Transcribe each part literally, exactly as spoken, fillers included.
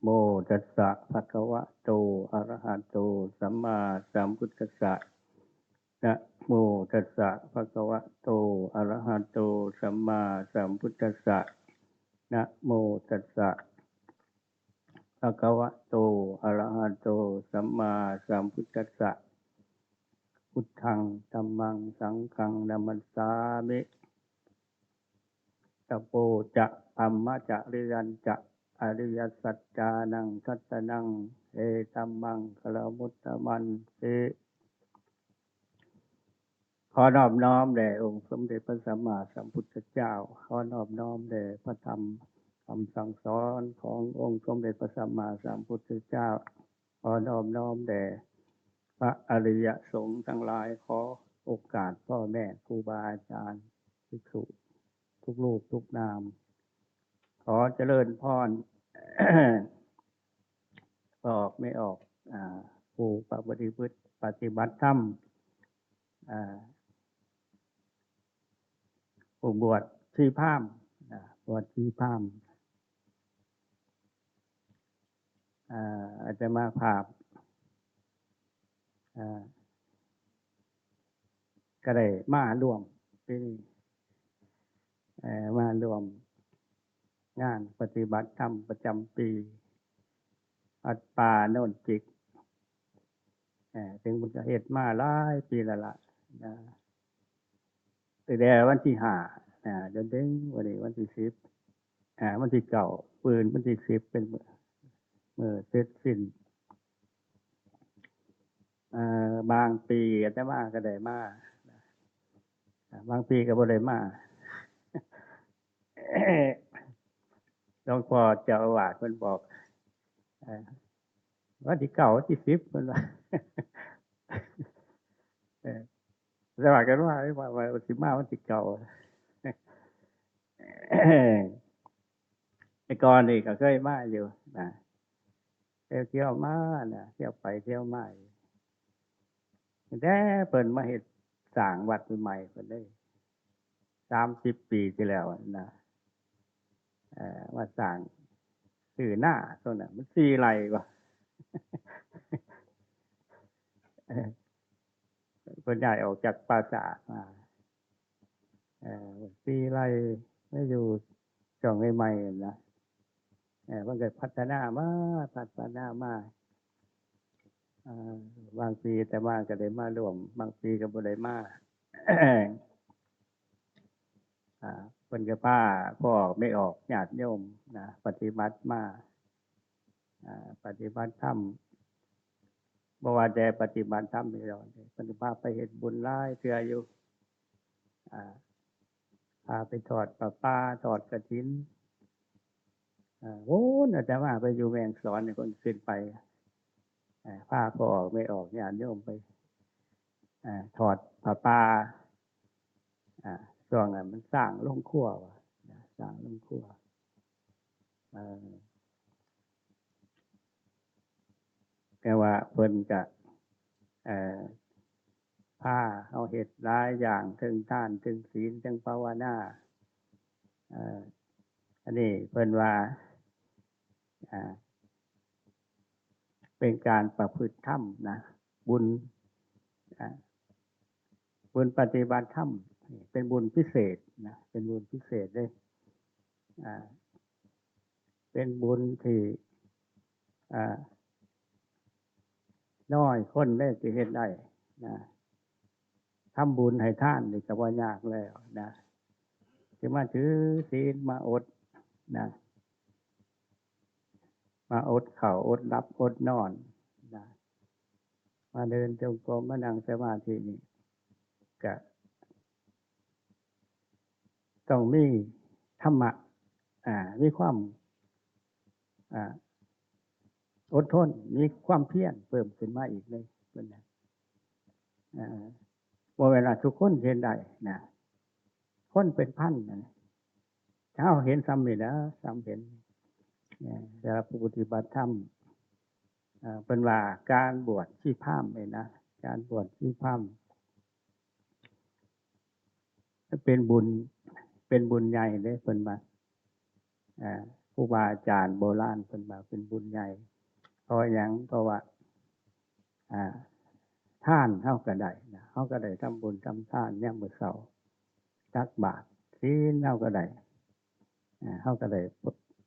โมตัสสะภะคะวะโต อะระหะโต สัมมาสัมพุทธัสสะ นะโมตัสสะภะคะวะโต อะระหะโต สัมมาสัมพุทธัสสะ นะโมตัสสะภะคะวะโต อะระหะโต สัมมาสัมพุทธัสสะ พุทธัง ธัมมัง สังฆัง นะมัสสามิ ตะโป จะ ธัมมะจะริยัญจะ อริยสัจจานัง ทัสสะนัง เอตัมมังคละมุตตะมันติ ขอนอบน้อมแด่องค์สมเด็จพระสัมมาสัมพุทธเจ้า ขอนอบน้อมแด่พระธรรมคำสั่งสอนขององค์สมเด็จพระสัมมาสัมพุทธเจ้า ขอนอบน้อมแด่พระอริยสงฆ์ทั้งหลาย ขอโอกาสพ่อแม่ครูบาอาจารย์ภิกษุทุกรูปทุกนาม ขอเจริญพร ออกไม่ออก อ่า ผู้ปฏิบัติ ปฏิบัติธรรม อ่า ผู้บวชชีพราหมณ์ อ่า บวชชีพราหมณ์ อ่า อาตมาภาพ อ่า ก็ได้มาร่วมปีนี้ เอ่อ มาร่วมงานปฏิบัติธรรมประจำปี วัดป่าโนนจิก เอ่อ ซึ่งมันก็เฮ็ดมาหลายปีแล้วล่ะนะ ตั้งแต่วันที่ห้า นะ จนถึงวันนี้วันที่สิบ อ่า วันที่เก้า มื้ออื่นวันที่สิบ เป็นมื้อ มื้อเสร็จสิ้น เอ่อ บางปีอาตมาก็ได้มา อ่า บางปีก็บ่ได้มา หลวงพ่อเจ้าอาวาสเพิ่นบอก เอ่อ วันที่เก้า วันที่สิบ เพิ่นว่า เออ แต่ว่ากันว่า ว่า ว่าสิมาวันที่เก้า แต่ก่อนนี่ก็เคยมาอยู่นะ เที่ยวเที่ยวมานะ เที่ยวไปเที่ยวมาอยู่ แต่เพิ่นมาเฮ็ดสร้างวัดใหม่ๆ เพิ่นได้ สามสิบปีที่แล้วนะ เอ่อ มาสร้าง ซื้อนาตรงนั้น มันสี่ไร่กว่า เพิ่นย้ายออกจากปราสาทมา เอ่อ สี่ไร่ มาอยู่ช่วงใหม่ๆ นะ เอ่อ เพิ่นก็พัฒนามา พัฒนามา เอ่อ บางปีอาตมาก็ได้มาร่วม บางปีก็บ่ได้มา อ่า เพิ่นก็พาพ่อแม่ออกญาติโยมนะ ปฏิบัติมา อ่า ปฏิบัติธรรม บ่ว่าแต่ปฏิบัติธรรมนี่ดอก เพิ่นก็พาไปเฮ็ดบุญหลายเทื่ออยู่ อ่า พาไปทอดผ้าป่า ทอดกฐิน อ่า โอ้ อาตมาไปอยู่แม่ฮ่องสอนนี่ เพิ่นขึ้นไป อ่า พาพ่อออกแม่ออกญาติโยมไป อ่า ทอดผ้าป่า อ่า ช่วงนั้นมันสร้างโรงครัวว่ะนะ สร้างโรงครัว เอ่อ แต่ว่าเพิ่นก็ เอ่อ พาเฮาเฮ็ดหลายอย่าง เทิงทาน เทิงศีล เทิงภาวนา เอ่อ อันนี้เพิ่นว่า อ่า เป็นการประพฤติธรรมนะ บุญ อ่า บุญปฏิบัติธรรม เป็นบุญพิเศษนะ เป็นบุญพิเศษเลย อ่า เป็นบุญที่ อ่า น้อยคนเด้ที่เฮ็ดได้นะ ทำบุญให้ทานนี่ก็บ่ยากแล้วนะ สิมาถือศีล มาอดนะ มาอดข้าว อดหลับ อดนอนนะ มาเดินจงกรม มานั่งสมาธินี่ ก็ต้องมีธรรมะ อ่า มีความ อ่า อดทน มีความเพียรเพิ่มขึ้นมาอีกเลย เพิ่นนะ อ่า บ่แม่นว่าทุกคนเฮ็ดได้นะ คนเป็นพันนะ เฮาเห็นส่ำนี่นะ ส่ำเห็น เอ่อ แต่ว่าผู้ปฏิบัติธรรม เอ่อ เพิ่นว่าการบวชชีพราหมณ์นี่นะ การบวชชีพราหมณ์ เป็นบุญ เป็นบุญใหญ่เด้ เพิ่นว่า อ่า ครูบาอาจารย์โบราณเพิ่นว่าเป็นบุญใหญ่ เพราะหยัง เพราะว่า อ่า ทานเฮาก็ได้นะ เฮาก็ได้ทำบุญทำทานยามมื้อเช้า ตักบาตร ศีลเฮาก็ได้ อ่า เฮาก็ได้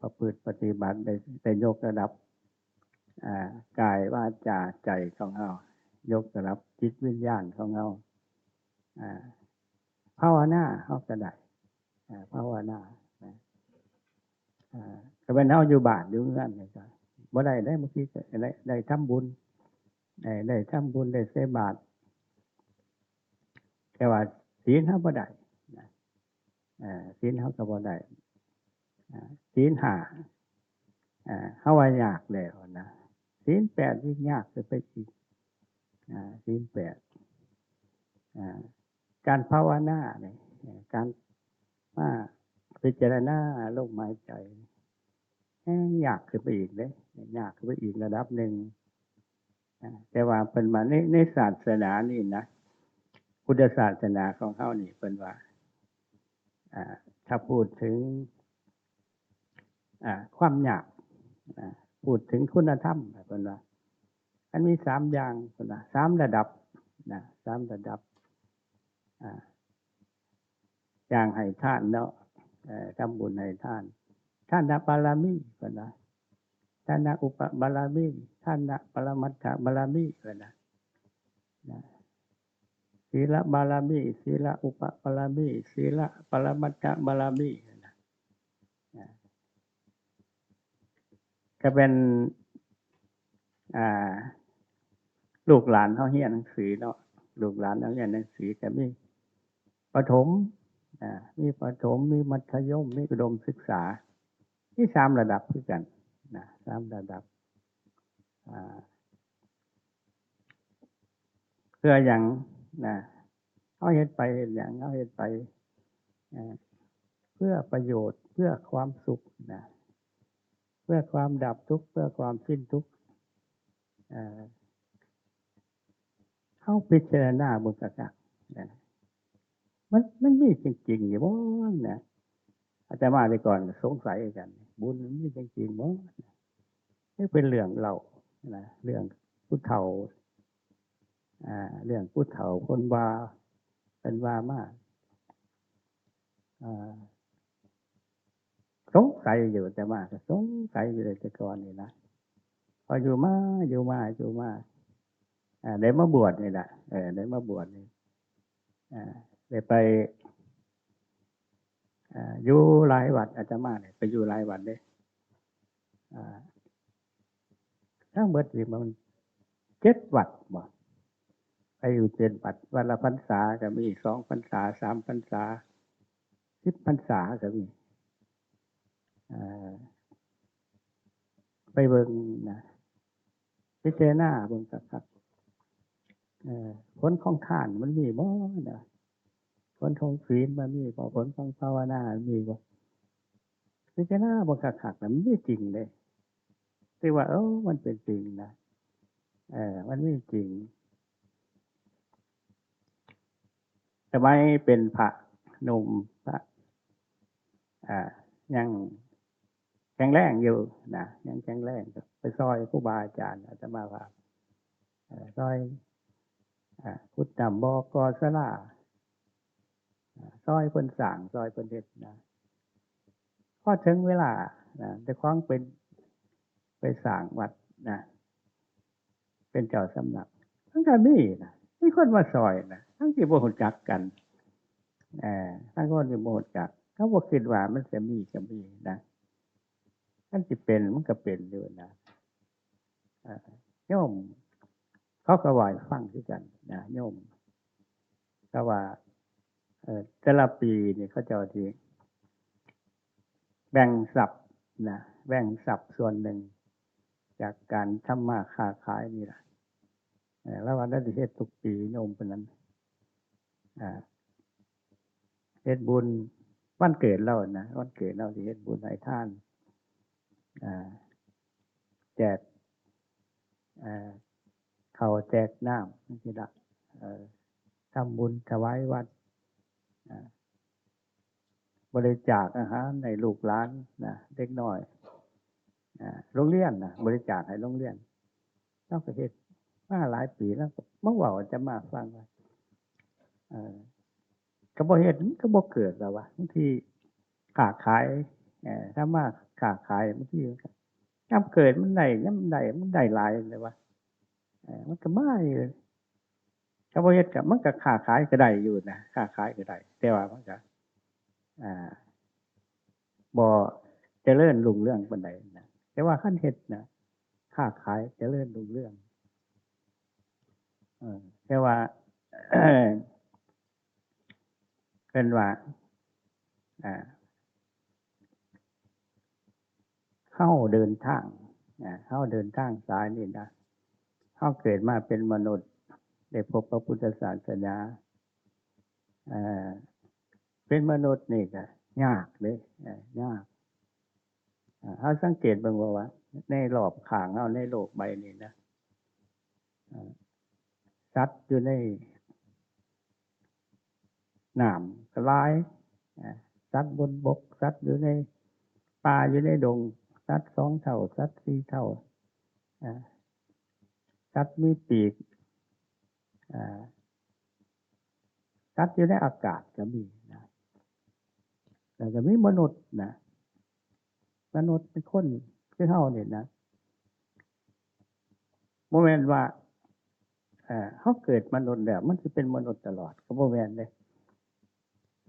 ประพฤติปฏิบัติ ได้ ได้ยกระดับ อ่า กายวาจาใจของเฮา ยกระดับจิตวิญญาณของเฮา อ่า ภาวนาเฮาก็ได้ อ่า ภาวนานะ อ่า ก็แม่นเฮาอยู่บ้านอยู่เฮือนนี่ก็บ่ได้เด้ บางทีก็ได้ ได้ทำบุญ ได้ ได้ทำบุญ ได้ใส่บาตร แต่ว่าศีลเฮาบ่ได้นะ อ่า ศีลเฮาก็บ่ได้ อ่า ศีลห้า อ่า เฮาว่ายากแล้วนะ ศีลแปดยิ่งยากขึ้นไปอีก อ่า ศีลแปด อ่า การภาวนาเนี่ย เอ่อ การมาพิจารณาลมหายใจ แฮ่งยากขึ้นไปอีกเด้ ยากขึ้นไปอีกระดับหนึ่ง อ่า แต่ว่าเพิ่นว่าใน ในศาสนานี่นะ พุทธศาสนาของเฮานี่ เพิ่นว่า อ่า ถ้าพูดถึง อ่า ความยาก อ่า พูดถึงคุณธรรม เพิ่นว่า มันมีสามอย่าง เพิ่นว่า สามระดับ นะ สามระดับ อ่า อย่างให้ทานเนาะ เอ่อ ทำบุญให้ทาน ทานบารมี เพิ่นว่า ทานอุปบารมี ทานปรมัตถบารมี เพิ่นว่า นะ ศีลบารมี ศีลอุปบารมี ศีลปรมัตถบารมี เพิ่นว่า นะ ก็เป็น อ่า ลูกหลานเฮาเรียนหนังสือเนาะ ลูกหลานเฮาเรียนหนังสือก็มีประถม อ่า มีประถม มีมัธยม มีอุดมศึกษา มีสามระดับคือกันนะ สามระดับ อ่า เพื่อหยังนะ เฮาเฮ็ดไปเฮ็ดหยัง เฮาเฮ็ดไป เอ่อ เพื่อประโยชน์ เพื่อความสุขนะ เพื่อความดับทุกข์ เพื่อความสิ้นทุกข์ เอ่อ เฮาพิจารณาเบิ่งคักๆนะ มัน มันมีจริงๆอยู่บ่นะ อาตมาแต่ก่อนก็สงสัยคือกัน บุญมันมีจริงๆบ่ นี่เป็นเรื่องเล่านะ เรื่องผู้เฒ่า อ่า เรื่องผู้เฒ่าเพิ่นว่า เพิ่นว่ามา อ่า สงสัยอยู่ อาตมาก็สงสัยอยู่แต่ก่อนนี่นะ พออยู่มา อยู่มา อยู่มา อ่า ได้มาบวชนี่แหละ เออ ได้มาบวชนี่ อ่า ได้ไป อ่า อยู่หลายวัด อาตมาเนี่ยไปอยู่หลายวัดเด้ อ่า ทั้งเบิดนี่มันเจ็ดวัดบ่ ไปอยู่เจ็ดวัด วัดละพรรษาก็มี สองพรรษา สามพรรษา สิบพรรษาก็มี อ่า ไปเบิ่งนะ พิจารณาเบิ่งคักๆ เอ่อ ผลของทานมันมีบ่นะ ผลของศีลมันมีบ่ ผลของภาวนามันมีบ่ พิจารณาเบิ่งคักๆ นะ มันมีจริงเด้ ที่ว่า เออ มันเป็นจริงนะ เออ มันมีจริง สมัยเป็นพระหนุ่ม พระ อ่า ยังแข็งแรงอยู่นะ ยังแข็งแรง ก็ไปซอยครูบาอาจารย์ อาตมาว่า เอ่อ ซอย อ่า ขุดน้ำบ่อ ก่อศาลา อ่า ซอยเพิ่นสร้าง ซอยเพิ่นเฮ็ดนะ พอถึงเวลานะ เจ้าของเป็น ไปสร้างวัดนะ เป็นเจ้าสำนัก มันก็มีนะ มีคนมาซอยนะ ทั้งที่บ่รู้จักกัน เอ่อ ทั้งคนที่บ่รู้จัก เขาบ่คิดว่ามันจะมีก็มีนะ มันสิเป็น มันก็เป็นอยู่นะ เอ่อ โยม เขาก็เว้าให้ฟังคือกันนะ โยม ก็ว่า เอ่อ แต่ละปีนี่เขาเจ้าสิแบ่งทรัพย์นะ แบ่งทรัพย์ส่วนหนึ่ง จากการทำมาค้าขายนี่ล่ะ เอ่อ ลาวว่าลาวสิเฮ็ดทุกปี โยมเพิ่นนั้น อ่า เฮ็ดบุญวันเกิดลาวนะ วันเกิดลาวสิเฮ็ดบุญให้ทาน อ่า แจก อ่า ข้าวแจกน้ำจั่งซี้ล่ะ เอ่อ ทำบุญถวายวัด อ่า บริจาคอาหารให้ลูกหลานนะ เด็กน้อย อ่า โรงเรียนนะ บริจาคให้โรงเรียน เราก็เฮ็ดมาหลายปี แล้วก็มาเว้าอาตมาฟังว่า เออ ก็บ่เฮ็ด มันก็บ่เกิดแล้ววะ บางทีค้าขาย เอ่อ ถ้ามาค้าขาย บางทีมันก็ ยามเกิดมันได้ ยามมันได้ มันได้หลายเลยวะ เอ่อ มันก็มาอยู่ ถ้าบ่เฮ็ดก็ มันก็ค้าขายก็ได้อยู่นะ ค้าขายก็ได้ แต่ว่ามันก็ อ่า บ่เจริญรุ่งเรืองปานใดนะ แต่ว่าคันเฮ็ดนะ ค้าขายเจริญรุ่งเรือง เออ แต่ว่า เพิ่นว่า อ่า เฮาเดินทาง อ่า เฮาเดินทางสายนี่นะ เฮาเกิดมาเป็นมนุษย์ ได้พบพระพุทธศาสนา อ่า เป็นมนุษย์นี่ก็ยากเด้ อ่า ยาก อ่า เฮาสังเกตเบิ่งว่า ว่าในรอบข้างเฮา ในโลกใบนี้นะ อ่า สัตว์อยู่ในน้ำก็หลาย อ่า สัตว์บนบก สัตว์อยู่ในป่า อยู่ในดง สัตว์สองเท่า สัตว์สี่เท่า อ่า สัตว์มีปีก อ่า สัตว์อยู่ในอากาศก็มีนะ แล้วก็มีมนุษย์นะ มนุษย์เป็นคนคือเฮานี่นะ บ่แม่นว่า เอ่อ เฮาเกิดมนุษย์แล้ว มันสิเป็นมนุษย์ตลอด ก็บ่แม่นเด้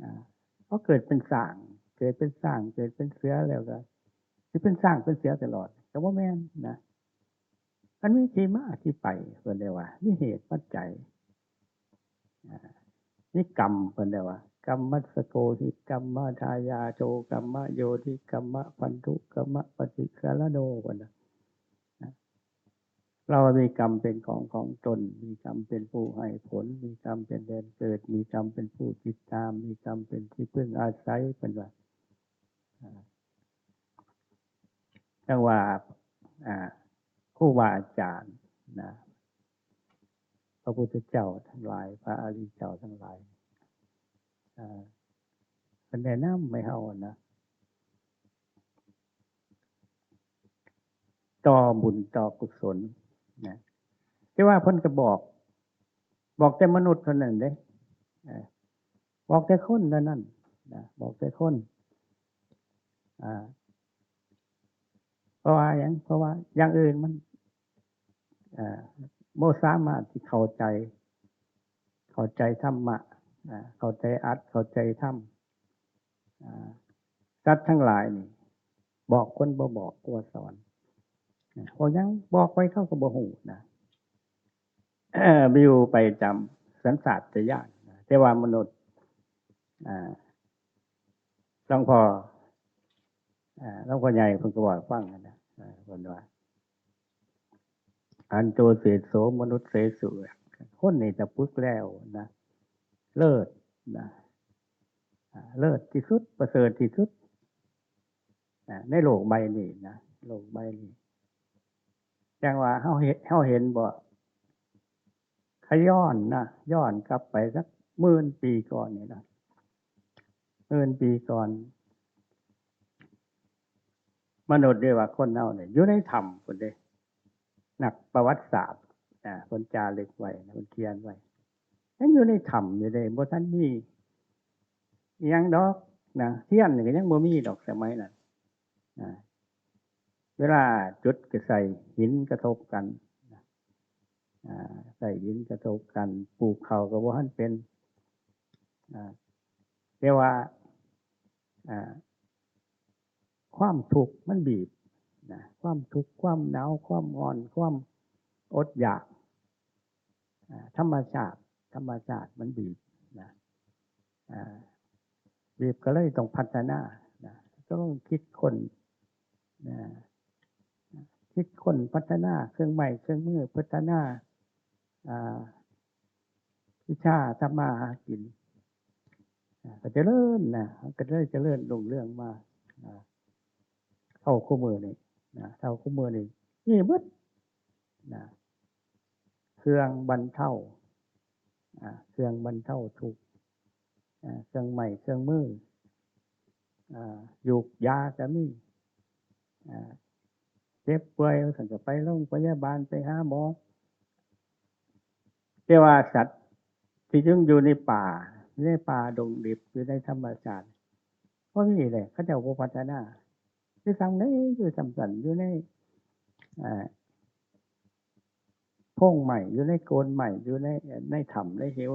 อ่า เฮาเกิดเป็นช้าง เกิดเป็นช้าง เกิดเป็นเสือแล้วก็ สิเป็นช้างเป็นเสือตลอด ก็บ่แม่นนะ มันมีที่มาที่ไป เพิ่นได้ว่า มีเหตุปัจจัย อ่า มีกรรม เพิ่นได้ว่า กรรมมัสสโกหิ กรรมทายาโท กรรมโยธิ กรรมพันธุ กรรมปฏิฆารโน เพิ่นน่ะ นะ เรามีกรรมเป็นของของตน มีกรรมเป็นผู้ให้ผล มีกรรมเป็นแดนเกิด มีกรรมเป็นผู้ติดตาม มีกรรมเป็นที่พึ่งอาศัย เพิ่นว่า อ่า จั่งว่า อ่า ครูบาอาจารย์นะ พระพุทธเจ้าทั้งหลาย พระอริยเจ้าทั้งหลาย อ่า เพิ่นแนะนำให้เฮานะ ต่อบุญต่อกุศลนะ แต่ว่าเพิ่นก็บอก บอกแต่มนุษย์เท่านั้นเด้ เอ่อ บอกแต่คนเท่านั้นนะ บอกแต่คน อ่า เพราะว่าหยัง เพราะว่าอย่างอื่นมัน อ่า บ่สามารถที่เข้าใจ เข้าใจธรรมะ อ่า เข้าใจอัตถ์ เข้าใจธรรม อ่า สัตว์ทั้งหลายนี่ บอกคนบ่บอก กลัวสอน อ่า เพราะหยัง บอกไปเขาก็บ่ฮู้นะ เอ่อ อยู่ไปตามสัญชาตญาณนะ แต่ว่ามนุษย์ อ่า หลวงพ่อ อ่า หลวงพ่อใหญ่เพิ่นก็บอกฟังนะ อ่า เพิ่นว่า อันโตเสโสมนุสเสสุ คนนี่ถ้าฝึกแล้วนะ เลิศนะ อ่า เลิศที่สุด ประเสริฐที่สุด อ่า ในโลกใบนี้นะ โลกใบนี้ จั่งว่าเฮาเห็น เฮาเห็นบ่ ขย้อนนะ ย้อนกลับไปสักหมื่นปีก่อนนี่นะ หมื่นปีก่อน มนุษย์เรียกว่าคนเฮาเนี่ย อยู่ในถ้ำพุ้นเด้ นักประวัติศาสตร์ อ่า เพิ่นจารึกไว้นะ เพิ่นเขียนไว้ ยังอยู่ในถ้ำอยู่เด้ บ่ทันมีอิหยังดอกนะ เทียนนี่ก็ยังบ่มีดอกสมัยนั้น อ่า เวลาจุดก็ใส่หินกระทบกัน อ่า ใส่หินกระทบกัน ปลูกข้าวก็บ่ทันเป็น อ่า แต่ว่า อ่า ความทุกข์มันบีบนะ ความทุกข์ ความหนาว ความร้อน ความอดอยาก อ่า ธรรมชาติ ธรรมชาติมันบีบนะ อ่า บีบก็เลยต้องพัฒนานะ ก็ต้องคิดค้นนะ คิดค้นพัฒนาเครื่องไม้เครื่องมือ พัฒนา อ่า วิชาทำมาหากิน อ่า ก็เจริญนะ ก็เลยเจริญรุ่งเรืองมา อ่า เท่าคู่มื้อนี้นะ เท่าคู่มื้อนี้ มีเบิดนะ เครื่องบรรเทา อ่า เครื่องบรรเทาทุกข์ อ่า เครื่องไม้เครื่องมือ อ่า ยูกยาก็มี อ่า เจ็บป่วยว่าซั่นก็ไปโรงพยาบาล ไปหาหมอ แต่ว่าสัตว์ที่ยังอยู่ในป่า ในป่าดงดิบ อยู่ในธรรมชาติ บ่มีเลย เขาเจ้าบ่พัฒนา อยู่ซ่ำใด อยู่ซ่ำซั่น อยู่ใน อ่า พงไม้ อยู่ในโคนไม้ อยู่ใน ในถ้ำในเหว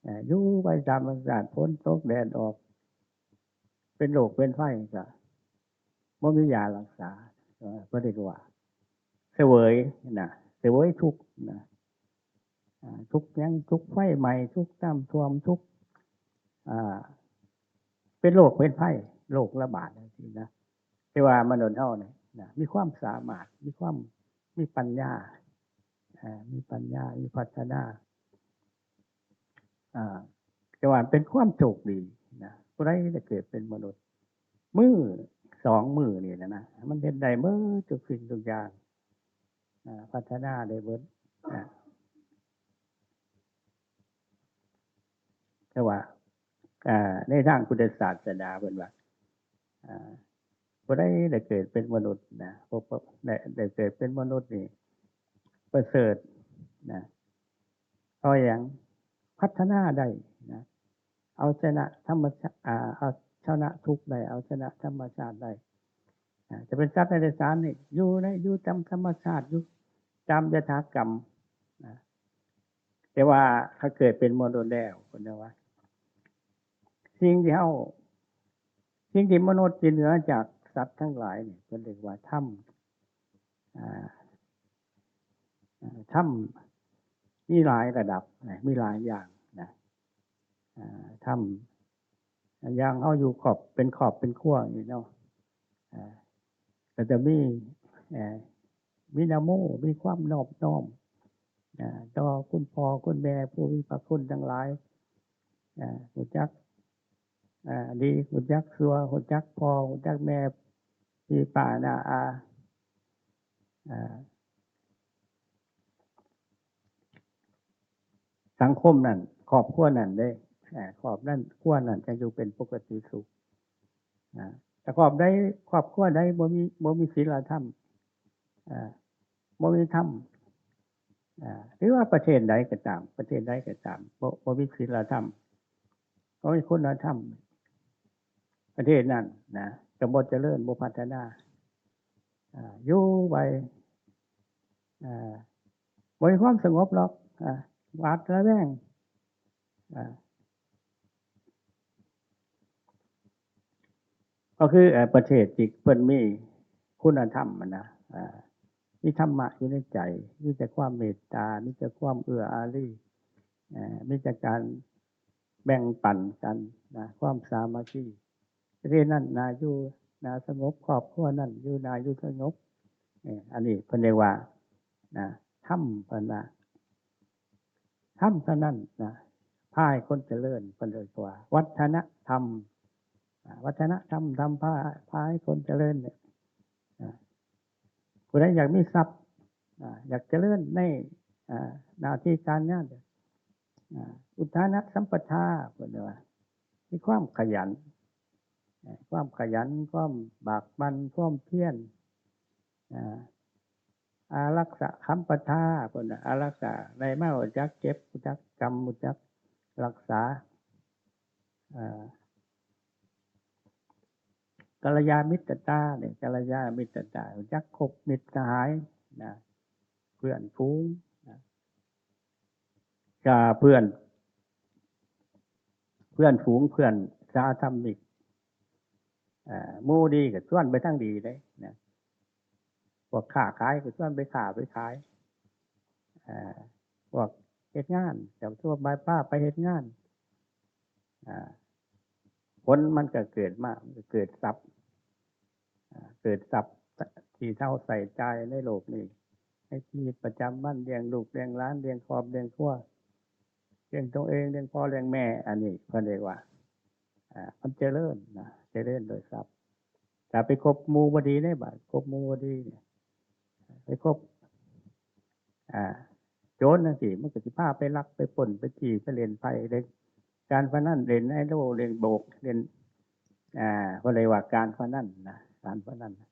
อ่า อยู่ไปตามธรรมชาติ ฝนตกแดดออก เป็นโรคเป็นภัยก็บ่มียารักษา เอ่อ เพิ่นเรียกว่า เสวยนะ เสวยทุกข์นะ อ่า ทุกข์หยัง ทุกข์ไฟไหม้ ทุกข์น้ำท่วม ทุกข์ อ่า เป็นโรคเป็นภัย โรคระบาดจังซี้นะ แต่ว่ามนุษย์เฮานี่นะ มีความสามารถ มีความ มีปัญญา อ่า มีปัญญา มีพัฒนา อ่า แต่ว่าเป็นความโชคดีนะ ผู้ใดได้เกิดเป็นมนุษย์ มื้อสองมื้อนี่แหละนะ มันเฮ็ดได้เบิดทุกสิ่งทุกอย่าง อ่า พัฒนาได้เบิด อ่า แต่ว่า อ่า ในทางพุทธศาสนาเพิ่นว่า อ่า ผู้ใดได้เกิดเป็นมนุษย์นะ พวก พวก ได้ ได้เกิดเป็นมนุษย์นี่ ประเสริฐนะ เอาหยัง พัฒนาได้นะ เอาชนะธรรมชาติ อ่า เอาชนะทุกข์ได้ เอาชนะธรรมชาติได้ อ่า จะเป็นสัตว์เดรัจฉานนี่ อยู่ใน อยู่ตามธรรมชาติ อยู่ตามยถากรรมนะ แต่ว่าถ้าเกิดเป็นมนุษย์แล้ว เพิ่นว่า สิ่งที่เฮา สิ่งที่มนุษย์ที่เหนือจากสัตว์ทั้งหลายนี่ เพิ่นเรียกว่าธรรม อ่า อ่า ธรรมมีหลายระดับนะ มีหลายอย่างนะ อ่า ธรรม อย่างเฮาอยู่ครอบ เป็นครอบเป็นครัวนี่เนาะ อ่า ก็จะมี เอ่อ มีนะโม มีความนอบน้อม อ่า ต่อคุณพ่อคุณแม่ผู้มีพระคุณทั้งหลาย อ่า ฮู้จัก อ่า ดี ฮู้จักชั่ว ฮู้จักพ่อ ฮู้จักแม่ พี่ป้าน้าอา อ่า สังคมนั้น ครอบครัวนั้นเด้ อ่า ครอบนั้น ครัวนั้นจะอยู่เป็นปกติสุข อ่า แต่ครอบใด ครอบครัวใดบ่มี บ่มีศีลธรรม อ่า บ่มีธรรม อ่า หรือว่าประเทศใดก็ตาม ประเทศใดก็ตาม บ่ บ่มีศีลธรรม บ่มีคุณธรรม ประเทศนั้นนะ ก็บ่เจริญ บ่พัฒนา อ่า อยู่ไป อ่า บ่มีความสงบหรอก อ่า หวาดระแวง อ่า ก็คือ เอ่อ ประเทศที่เพิ่นมีคุณธรรมอะนะ อ่า มีธรรมะอยู่ในใจ มีแต่ความเมตตา มีแต่ความเอื้ออารี เอ่อ มีแต่การแบ่งปันกันนะ ความสามัคคี ประเทศนั้นน่าอยู่ น่าสงบ ครอบครัวนั้นอยู่ น่าอยู่สงบ เอ่อ อันนี้เพิ่นเรียกว่า นะ ธรรม เพิ่นว่า ธรรมเท่านั้นนะ พาให้คนเจริญ เพิ่นเรียกว่า วัฒนธรรม อ่า วัฒนธรรม ธรรมพา พาให้คนเจริญเนี่ย อ่า ผู้ใดอยากมีทรัพย์ อ่า อยากเจริญใน อ่า หน้าที่การงาน อ่า อุทานะสัมปทา เพิ่นว่า มีความขยัน อ่า ความขยัน ความบากบั่น ความเพียร อ่า อารักษาสัมปทา เพิ่นน่ะ อารักษา ได้มารู้จักเก็บ รู้จักกำ รู้จักรักษา อ่า กัลยาณมิตรตาเนี่ย กัลยาณมิตรตา รู้จักคบมิตรสหายนะ เพื่อนฝูงนะ ก็เพื่อน เพื่อนฝูง เพื่อนสหธรรมิก อ่า หมู่ดีก็ชวนไปทางดีเด้นะ พวกค้าขายก็ชวนไปค้าไปขาย อ่า พวกเฮ็ดงานก็ชวนไป พาไปเฮ็ดงาน อ่า ผลมันก็เกิดมา มันก็เกิดทรัพย์ อ่า เกิดทรัพย์ที่เฮาใช้จ่ายในโลกนี้ ในชีวิตประจำวัน เลี้ยงลูกเลี้ยงหลาน เลี้ยงครอบเลี้ยงครัว เลี้ยงตัวเอง เลี้ยงพ่อเลี้ยงแม่ อันนี้เพิ่นเรียกว่า อ่า มันเจริญนะ เจริญโดยทรัพย์ ถ้าไปคบหมู่บ่ดีเด้บาด คบหมู่บ่ดีเนี่ย ไปคบ อ่า โจรจังซี้ มันก็สิพาไปลัก ไปปล้น ไปจี้ ไปเล่นไพ่ เล่นการพนัน เล่นไฮโล เล่นโบก เล่น อ่า เพิ่นเลยว่าการพนันนะ การพนันนะ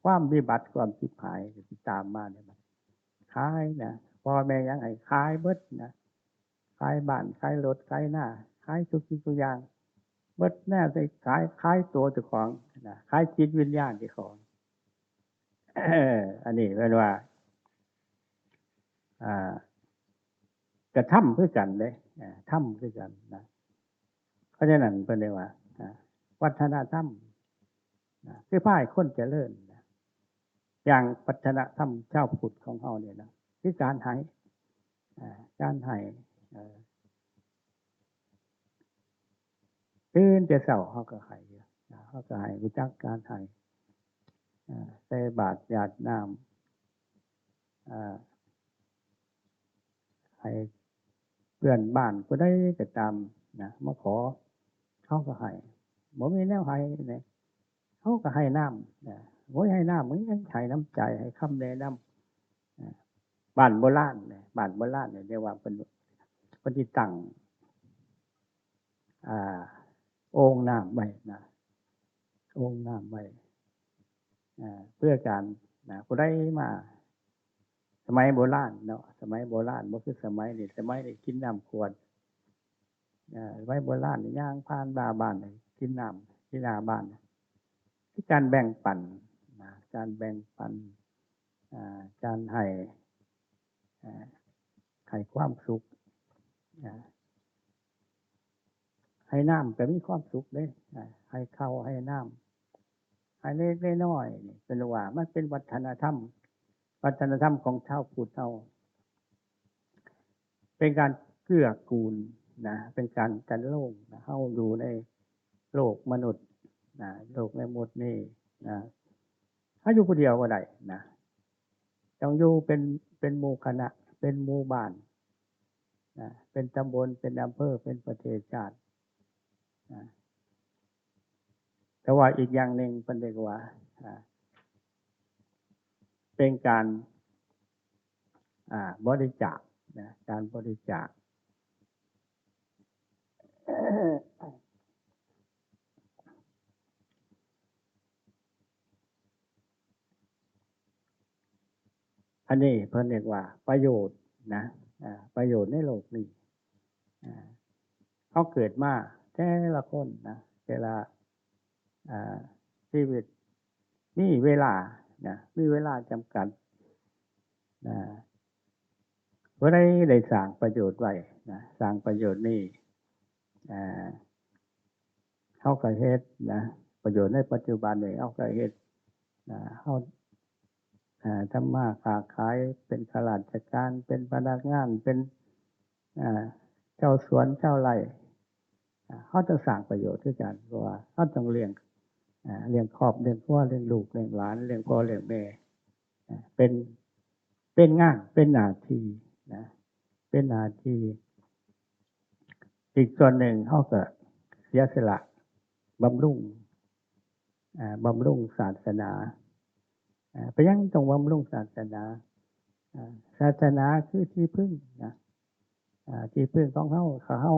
ความวิบัติความชิบหายก็สิตามมาเนี่ย ขายนะ พ่อแม่หยังให้ขายเบิดนะ ขายบ้าน ขายรถ ขายนา ขายทุกสิ่งทุกอย่าง เบิดแนวสิขาย ขายตัวเจ้าของนะ ขายจิตวิญญาณเจ้าของ เออ อันนี้เพิ่นว่า อ่า กระทำคือกันเด้ อ่า ทำคือกันนะ เพราะฉะนั้นเพิ่นเลยว่า อ่า วัฒนธรรมนะ คือพาให้คนเจริญนะ อย่างวัฒนธรรมชาวพุทธของเฮาเนี่ยนะ คือการให้ อ่า การให้ เอ่อ ตื่นแต่เช้าเฮาก็ให้อยู่นะ เฮาก็ให้ รู้จักการให้ อ่า ใส่บาตรหยาดน้ำ อ่า ให้เพื่อนบ้านผู้ใดก็ตามนะ มาขอ เฮาก็ให้ บ่มีแนวให้นะ เฮาก็ให้น้ำนะ โอ้ย ให้น้ำ มันยังให้น้ำใจ ให้คำแนะนำนะ บ้านโบราณนะ บ้านโบราณเนี่ยเรียกว่าเพิ่น เพิ่นสิตั้ง อ่า โอ่งน้ำไว้นะ โอ่งน้ำไว้ อ่า เพื่อการนะ ผู้ใดมา สมัยโบราณเนาะ สมัยโบราณบ่คือสมัยนี้ สมัยนี้กินน้ำขวด อ่า สมัยโบราณนี่ย่างผ่านหน้าบ้านนี่ กินน้ำที่หน้าบ้าน คือการแบ่งปันนะ การแบ่งปัน อ่า การให้ อ่า ให้ความสุข อ่า ให้น้ำก็มีความสุขเด้ อ่า ให้ข้าวให้น้ำ ให้เล็กๆน้อยๆนี่ เพิ่นว่ามันเป็นวัฒนธรรม วัฒนธรรมของชาวพุทธเฮา เป็นการเกื้อกูลนะ เป็นการกันโลงนะ เฮาอยู่ในโลกมนุษย์นะ โลกในมนุษย์นี่นะ เฮาอยู่ผู้เดียวบ่ได้นะ ต้องอยู่เป็น เป็นหมู่คณะ เป็นหมู่บ้านนะ เป็นตำบล เป็นอำเภอ เป็นประเทศชาตินะ แต่ว่าอีกอย่างหนึ่งเพิ่นเรียกว่า อ่า เป็นการ อ่า บริจาคนะ การบริจาค อันนี้เพิ่นเรียกว่าประโยชน์นะ อ่า ประโยชน์ในโลกนี้ อ่า เฮาเกิดมาแต่ละคนนะ แต่ละ อ่า ชีวิตมีเวลานะ มีเวลาจำกัดนะ ผู้ใดได้สร้างประโยชน์ไว้นะ สร้างประโยชน์นี่ อ่า เฮาก็เฮ็ดนะ ประโยชน์ในปัจจุบันนี่เฮาก็เฮ็ดนะ เฮา อ่า ทำมาค้าขาย เป็นข้าราชการ เป็นพนักงาน เป็น อ่า เจ้าสวน เจ้าไร่ อ่า เฮาต้องสร้างประโยชน์คือกัน เพราะว่าเฮาต้องเลี้ยง อ่า เลี้ยงครอบ เลี้ยงครัว เลี้ยงลูก เลี้ยงหลาน เลี้ยงพ่อ เลี้ยงแม่ อ่า เป็น เป็นงาน เป็นหน้าที่นะ เป็นหน้าที่ อีกส่วนหนึ่งเฮาก็เสียสละบำรุง อ่า บำรุงศาสนา อ่า เป็นหยังต้องบำรุงศาสนา อ่า ศาสนาคือที่พึ่งนะ อ่า ที่พึ่งของเฮา ถ้าเฮา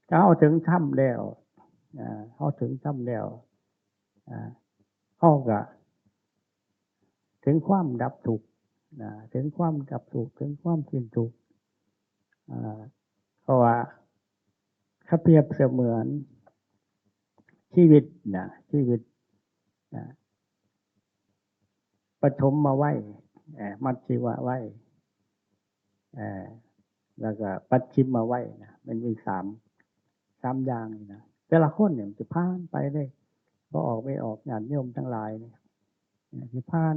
ถ้าเฮาถึงธรรมแล้ว อ่า เฮาถึงธรรมแล้ว อ่า เฮาก็ถึงความดับทุกข์นะ ถึงความดับทุกข์ ถึงความสิ้นทุกข์ อ่า เพราะว่าถ้าเปรียบเสมือนชีวิตนะ ชีวิตนะ ปฐมวัย เอ่อ มัชชิมวัย เอ่อ แล้วก็ปัจฉิมวัยนะ มันมีสาม สามอย่างนี่นะ แต่ละคนเนี่ยมันจะผ่านไปเลย บ่ออกไม่ออก ญาติโยมทั้งหลายเนี่ย เอ่อ สิผ่าน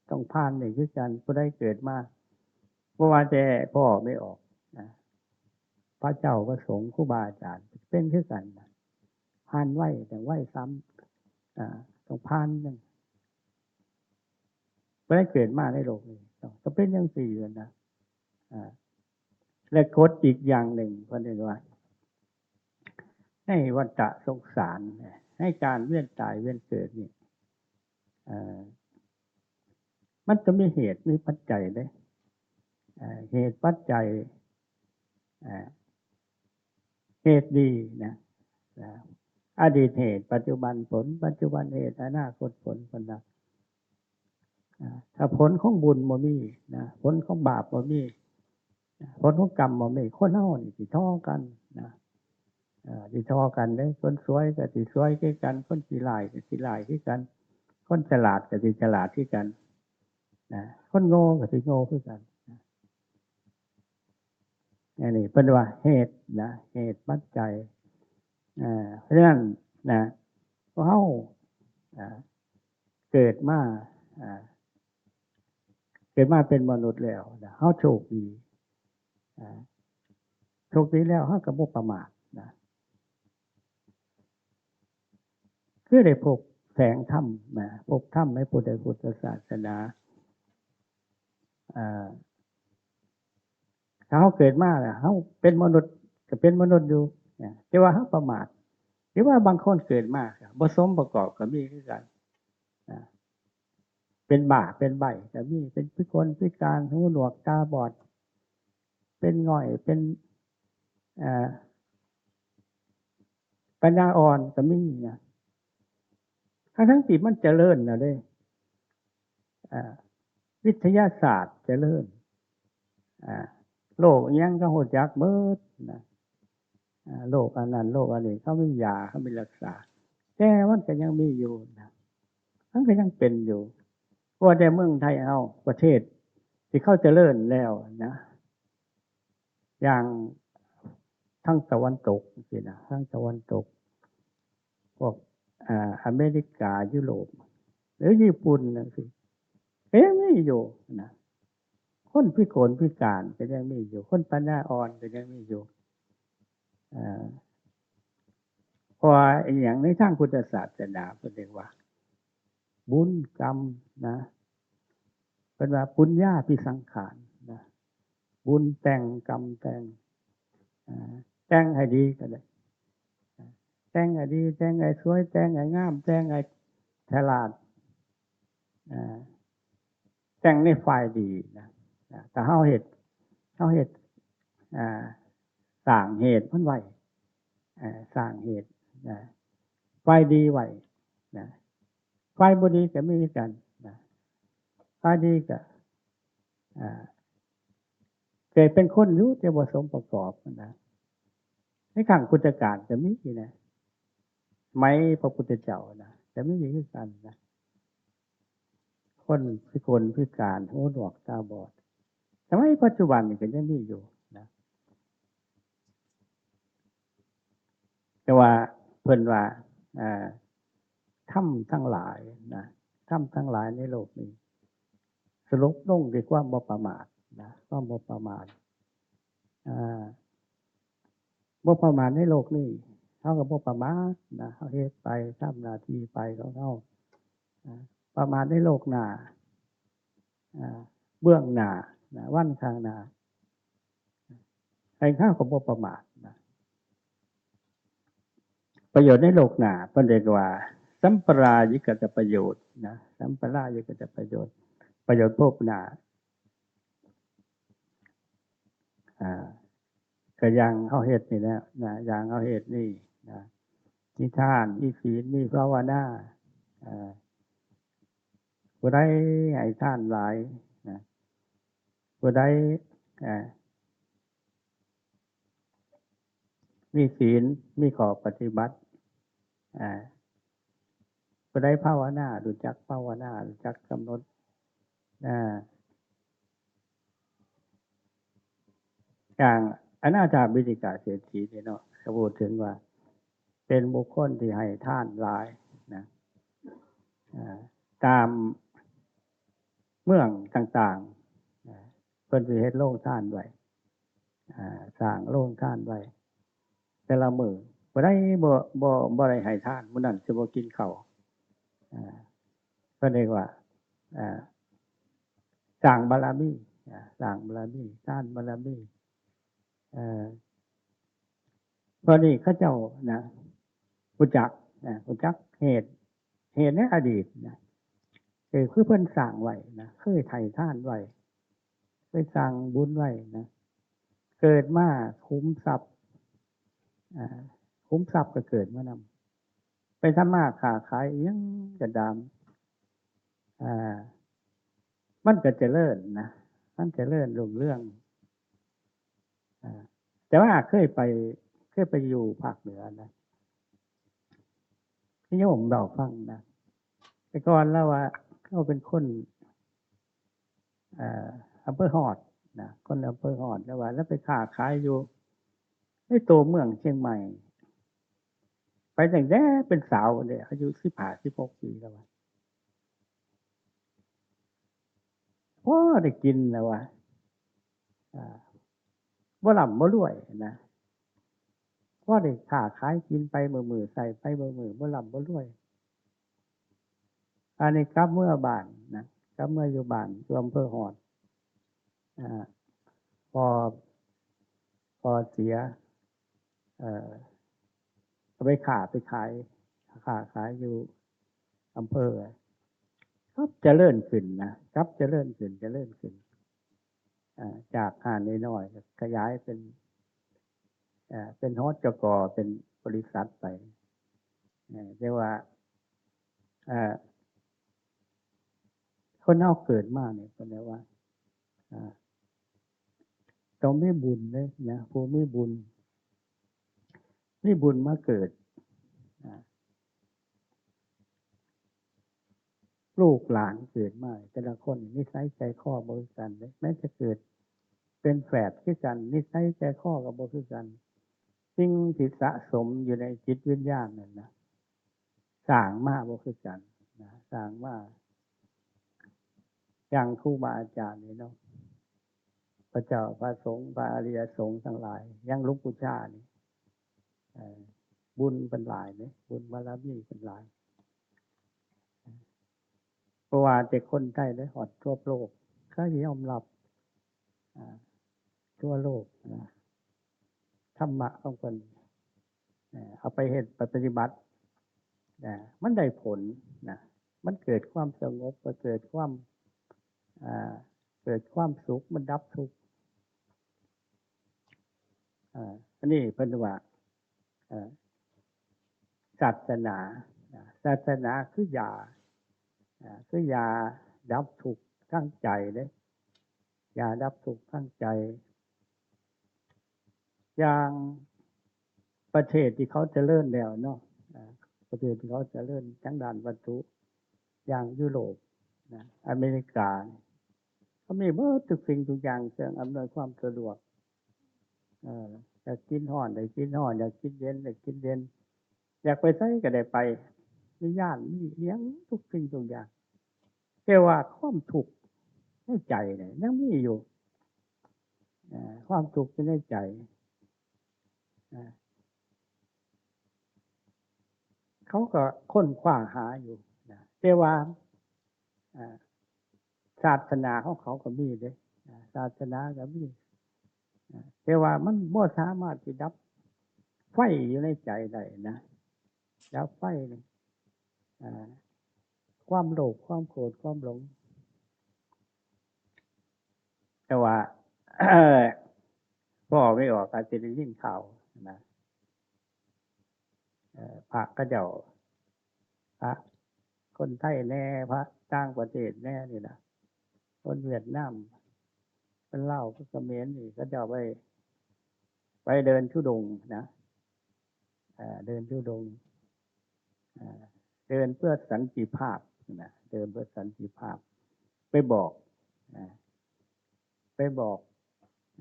ต้องผ่านนี่คือกัน ผู้ใดเกิดมา บ่ว่าแต่พ่อไม่ออกนะ พระเจ้าพระสงฆ์ครูบาอาจารย์เป็นคือกันนะ ผ่านวัย แต่วัยซ้ำ อ่า ต้องผ่านหนึ่ง บ่ได้เกิดมาในโลกนี้ ก็เป็นจั่งซี้นะ อ่า และกฎอีกอย่างหนึ่งเพิ่นเรียกว่า ในวัฏสงสารเนี่ย ในการเวียนตายเวียนเกิดนี่ เอ่อ มันจะมีเหตุมีปัจจัยเด้ เอ่อ เหตุปัจจัย เอ่อ เหตุดีนะ นะ อดีตเหตุ ปัจจุบันผล ปัจจุบันเหตุ อนาคตผล เพิ่นว่า อ่า ถ้าผลของบุญบ่มีนะ ผลของบาปบ่มี ผลของกรรมบ่มี คนเฮานี่สิทอกันนะ เอ่อ สิทอกันเด้ คนสวยก็สิสวยคือกัน คนขี้ร้ายก็ขี้ร้ายคือกัน คนฉลาดก็สิฉลาดคือกันนะ คนโง่ก็สิโง่คือกันนะ อันนี้เพิ่นว่าเหตุนะ เหตุปัจจัย อ่า เพราะฉะนั้นนะ พวกเฮา อ่า เกิดมา อ่า เกิดมาเป็นมนุษย์แล้วนะ เฮาโชคดี อ่า โชคดีแล้ว เฮาก็บ่ประมาทนะ คือได้พบแสงธรรมนะ พบธรรมในพุทธ พุทธศาสนา อ่า ถ้าเฮาเกิดมาแล้ว เฮาเป็นมนุษย์ ก็เป็นมนุษย์อยู่นะ แต่ว่าเฮาประมาท หรือว่าบางคนเกิดมาก็บ่สมประกอบก็มีคือกันนะ เป็นบ้า เป็นใบ้ก็มี เป็นพิกลพิการ หูหนวกตาบอด เป็นง่อย เป็น เอ่อ ปัญญาอ่อนก็มีนะ ทั้งๆ ที่มันเจริญแล้วเด้ อ่า วิทยาศาสตร์เจริญ อ่า โรคอิหยังก็ฮู้จักเบิดนะ อ่า โรคอันนั้น โรคอันนี้ เขามียา เขามีรักษา แต่มันก็ยังมีอยู่นะ มันก็ยังเป็นอยู่ เพราะว่าในเมืองไทยเฮา ประเทศที่เขาเจริญแล้วนะ อย่างทางตะวันตกสินะ ทางตะวันตก พวก อ่า อเมริกา ยุโรป หรือญี่ปุ่นจั่งซี้ ก็ยังมีอยู่นะ คนพิกลพิการก็ยังมีอยู่ คนปัญญาอ่อนก็ยังมีอยู่ อ่า เพราะว่าอหย่างในทางพุทธศาสนาเพิ่นเรียกว่า บุญกรรมนะ เพิ่นว่าปุญญาภิสังขารนะ บุญแต่งกรรมแต่ง อ่า แต่งให้ดีก็ได้ แต่งให้ดี แต่งให้สวย แต่งให้งาม แต่งให้ฉลาด อ่า แต่งในฝ่ายดีนะ นะ ถ้าเฮาเฮ็ด เฮาเฮ็ด อ่า สร้างเหตุมันไว้ อ่า สร้างเหตุนะ ฝ่ายดีไว้นะ ฝ่ายบ่ดีก็มีคือกันนะ ฝ่ายดีก็ อ่า เกิดเป็นคนอยู่แต่บ่สมประกอบนะ ในครั้งพุทธกาลก็มีนะ สมัยพระพุทธเจ้านะ ก็มีคือกันนะ คนพิกลพิการ หูหนวกตาบอด สมัยปัจจุบันนี่ก็ยังมีอยู่นะ แต่ว่าเพิ่นว่า อ่า ธรรมทั้งหลายนะ ธรรมทั้งหลายในโลกนี้ สรุปลงที่ความบ่ประมาทนะ ความบ่ประมาท อ่า บ่ประมาทในโลกนี้ เฮาก็บ่ประมาทนะ เฮาเฮ็ดไป ทำหน้าที่ไปของเฮา อ่า ประมาทในโลกหน้า อ่า เบื้องหน้านะ วันข้างหน้า ไอ้ข้าก็บ่ประมาทนะ ประโยชน์ในโลกหน้า เพิ่นเรียกว่า สัมปรายิกตประโยชน์นะ สัมปรายิกตประโยชน์ ประโยชน์ภพหน้า อ่า ก็อย่างเฮาเฮ็ดนี่แหละนะ อย่างเฮาเฮ็ดนี่นะ มีทาน มีศีล มีภาวนา อ่า ผู้ใดให้ทานหลายนะ ผู้ใด อ่า มีศีล มีข้อปฏิบัติ อ่า ผู้ใดภาวนา รู้จักภาวนา รู้จักกำหนด อ่า อย่างอนาถบิณฑิกะเศรษฐีนี่เนาะ ก็พูดถึงว่า เป็นบุคคลที่ให้ทานหลายนะ อ่า ตามเมืองต่างๆ อ่า เพิ่นสิเฮ็ดโรงทานไว้ อ่า สร้างโรงทานไว้ แต่ละมื้อ ผู้ใดบ่ บ่ บ่ได้ให้ทาน มื้อนั้นสิบ่กินข้าว อ่า เพิ่นเรียกว่า อ่า สร้างบารมี อ่า สร้างบารมี ทานบารมี เอ่อ เพราะนี่เขาเจ้านะ รู้จักนะ รู้จักเหตุ เหตุในอดีตนะ เออ คือเพิ่นสร้างไว้นะ เคยให้ทานไว้ เคยสร้างบุญไว้นะ เกิดมาขุมทรัพย์ อ่า ขุมทรัพย์ก็เกิดมาน ทำมาค้าขายอิหยังก็ตาม อ่า มันก็เจริญนะ มันเจริญรุ่งเรือง อ่า แต่ว่าเคยไป เคยไปอยู่ภาคเหนือนะ โยมเล่าฟังนะ แต่ก่อนลาวว่าลาวเป็นคน เอ่อ อำเภอฮอดนะ คนอำเภอฮอด ลาวว่าลาวไปค้าขายอยู่ในตัวเมืองเชียงใหม่ ไปตั้งแต่เป็นสาวเลย อายุสิบห้า สิบหก ปี ลาวว่า พอได้กิน ลาวว่า อ่า บ่ร่ำบ่รวยนะ พอได้ค้าขายกินไปมื้อๆ ใช้ไปมื้อๆ บ่ร่ำบ่รวย อันนี้กลับเมือบ้านนะ กลับเมืออยู่บ้าน อยู่อำเภอฮอด อ่า พ่อ พ่อเสีย เอ่อ ก็ไปค้าไปขาย ค้าขายอยู่อำเภอ ก็เจริญขึ้นนะ กลับเจริญขึ้น เจริญขึ้น อ่า จากห้างน้อยๆ ก็ขยายเป็น เอ่อ เป็น หจก. เป็นบริษัทไป เอ่อ แต่ว่า เอ่อ คนเฮาเกิดมาเนี่ย เพิ่นเรียกว่า อ่า ต้องมีบุญเลยนะ ผู้มีบุญ มีบุญมาเกิด อ่า ลูกหลานเกิดมา แต่ละคนนิสัยใจคอบ่คือกันเลย แม้จะเกิดเป็นแฝดคือกัน นิสัยใจคอก็บ่คือกัน สิ่งที่สะสมอยู่ในจิตวิญญาณนั่นนะ สร้างมาบ่คือกันนะ สร้างมา อย่างครูบาอาจารย์นี่เนาะ พระเจ้า พระสงฆ์ พระอริยสงฆ์ทั้งหลาย อย่างหลวงปู่ชานี่ เอ่อ บุญเพิ่นหลายเด้ บุญบารมีเพิ่นหลาย เพราะว่าแต่คนไทยได้ฮอดทั่วโลก เขายอมรับ อ่า ทั่วโลกนะ ธรรมะของเพิ่น เอ่อ เอาไปเฮ็ด ไปปฏิบัติ นะ มันได้ผลนะ มันเกิดความสงบ มันเกิดความ อ่า เกิดความสุข มันดับทุกข์ อ่า อันนี้เพิ่นว่า เอ่อ ศาสนา นะ ศาสนาคือยา อ่า คือยาดับทุกข์ทางใจเด้ ยาดับทุกข์ทางใจ อย่างประเทศที่เขาเจริญแล้วเนาะ อ่า ประเทศที่เขาเจริญทางด้านวัตถุ อย่างยุโรปนะ อเมริกาเนี่ย เขามีเบิดทุกสิ่งทุกอย่าง เครื่องอำนวยความสะดวก เอ่อ อยากกินร้อนได้กินร้อน อยากกินเย็นได้กินเย็น อยากไปไสก็ได้ไป มีย่าน มีอิหยังทุกสิ่งทุกอย่าง แต่ว่าความทุกข์ในใจเนี่ยยังมีอยู่ เอ่อ ความทุกข์อยู่ในใจ อ่า เขาก็ค้นคว้าหาอยู่นะ แต่ว่า อ่า ศาสนาของเขาก็มีเด้ อ่า ศาสนาก็มี อ่า แต่ว่ามันบ่สามารถที่ดับไฟอยู่ในใจได้นะ ดับไฟนี่ อ่า ความโลภ ความโกรธ ความหลง แต่ว่า พ่อไม่ออก อาจจะได้ยินข่าวนะ เอ่อ พระเขาเจ้า พระคนไทยแน่ พระต่างประเทศแน่นี่นะ คนเวียดนาม คนลาว คนเขมรนี่ เขาเจ้าไป ไปเดินธุดงค์นะ เอ่อ เดินธุดงค์ เอ่อ เดินเพื่อสันติภาพนะ เดินเพื่อสันติภาพ ไปบอกนะ ไปบอก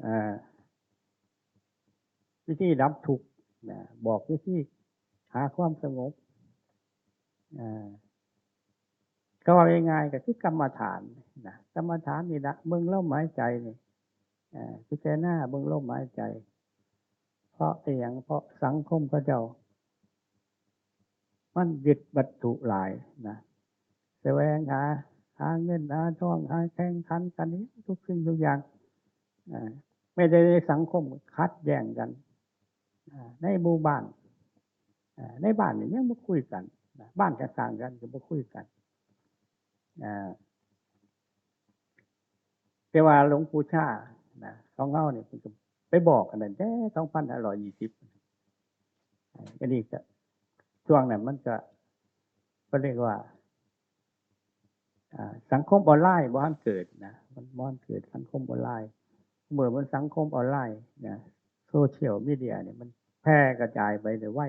เอ่อ วิธีดับทุกข์นะ บอกวิธีหาความสงบ เอ่อ ก็ว่าง่ายๆ ก็คือกรรมฐานนะ กรรมฐานนี่ละ เบิ่งลมหายใจนี่ เอ่อ พิจารณาเบิ่งลมหายใจ เพราะอิหยัง เพราะสังคมเขาเจ้า มันยึดวัตถุหลายนะ แสวงหา หาเงินหาทอง หาแข่งขันกันนี่ทุกสิ่งทุกอย่าง อ่า ไม่ได้ในสังคมขัดแย้งกัน อ่า ในหมู่บ้าน อ่า ในบ้านนี่ยังบ่คุยกันนะ บ้านข้างๆกันก็บ่คุยกัน อ่า แต่ว่าหลวงปู่ชานะ ของเฮานี่เพิ่นก็ไปบอกกันตั้งแต่สองพันห้าร้อยยี่สิบ อันนี้ก็ ช่วงนั้นมันก็ พิ่นเรียกว่า อ่า สังคมออนไลน์บ่ทันเกิดนะ มันบ่ทันเกิดสังคมออนไลน์ เมื่อมันสังคมออนไลน์นะ โซเชียลมีเดียเนี่ยมันแพร่กระจายไปได้ไว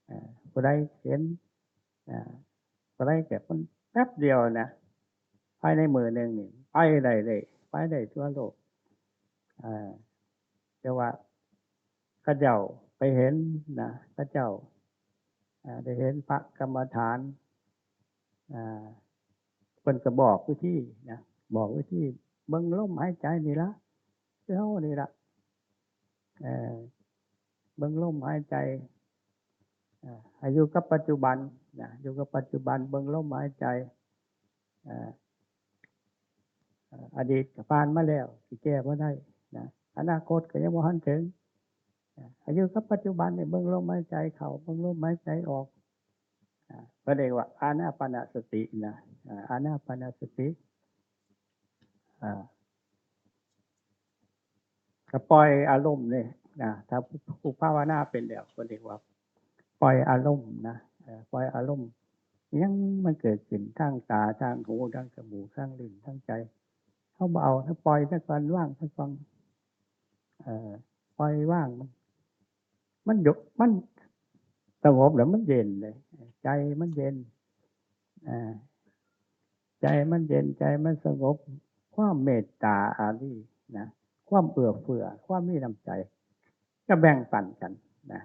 อ่า ผู้ใดเห็น อ่า ผู้ใดก็มันแป๊บเดียวนะ ภายในมื้อหนึ่งนี่ไปได้เลย ไปได้ทั่วโลก อ่า แต่ว่าเขาเจ้าไปเห็นนะ เขาเจ้า อ่า ได้เห็นพระกรรมฐาน อ่า เพิ่นก็บอกวิธีนะ บอกวิธี เบิ่งลมหายใจนี่ละ คือเฮานี่ละ เอ่อ เบิ่งลมหายใจ อ่า ให้อยู่กับปัจจุบันนะ อยู่กับปัจจุบัน เบิ่งลมหายใจ อ่า อ่า อดีตก็ผ่านมาแล้ว สิแก้บ่ได้นะ อนาคตก็ยังบ่ทันถึง อ่า ให้อยู่กับปัจจุบันนี่ เบิ่งลมหายใจเข้า เบิ่งลมหายใจออก อ่า เพิ่นเรียกว่าอานาปานสตินะ อ่า อานาปานสติ อ่า ก็ปล่อยอารมณ์นี่นะ ถ้าผู้ ผู้ภาวนาเป็นแล้ว เพิ่นเรียกว่าปล่อยอารมณ์นะ เอ่อ ปล่อยอารมณ์ หยังมันเกิดขึ้นทางตา ทางหู ทางจมูก ทางลิ้น ทางใจ เฮาบ่เอา เฮาปล่อยซะก่อน วางซะก่อน เอ่อ ปล่อยวางมัน มันหยุด มันสงบแล้วมันเย็นเลย ใจมันเย็น อ่า ใจมันเย็น ใจมันสงบ ความเมตตาอารีนะ ความเอื้อเฟื้อ ความมีน้ำใจ ก็แบ่งปันกันนะ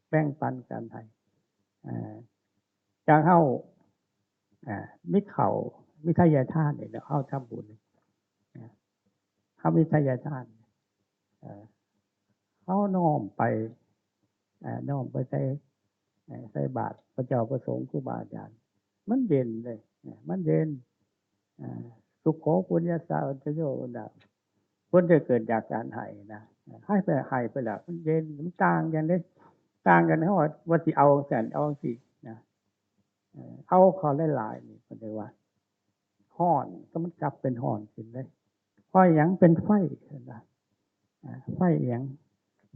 แบ่งปันกันให้ อ่า อย่างเฮา อ่า มีข้าว มีทายทานนี่เนาะ เฮาทำบุญ อ่า เฮามีทายทาน เอ่อ เฮาน้อมไป เอ่อ น้อมไปใส่ เอ่อ ใส่บาตรพระเจ้าพระสงฆ์ครูบาอาจารย์ มันเย็นเลย เอ่อ มันเย็น อ่า สุโขปุญญาสาอุจโยนะ เพิ่นจะเกิดจากการให้นะ ให้ไป ให้ไปแล้ว มันเย็น มันต่างกันเด้ ต่างกัน เฮาว่าสิเอาซั่น เอาสินะ เอ่อ เอาเข้าหลายๆ นี่ เพิ่นเรียกว่า ฮ้อน ก็มันกลับเป็นฮ้อนขึ้นเลย เพราะหยังเป็นไฟ เพิ่นว่า อ่า ไฟหยัง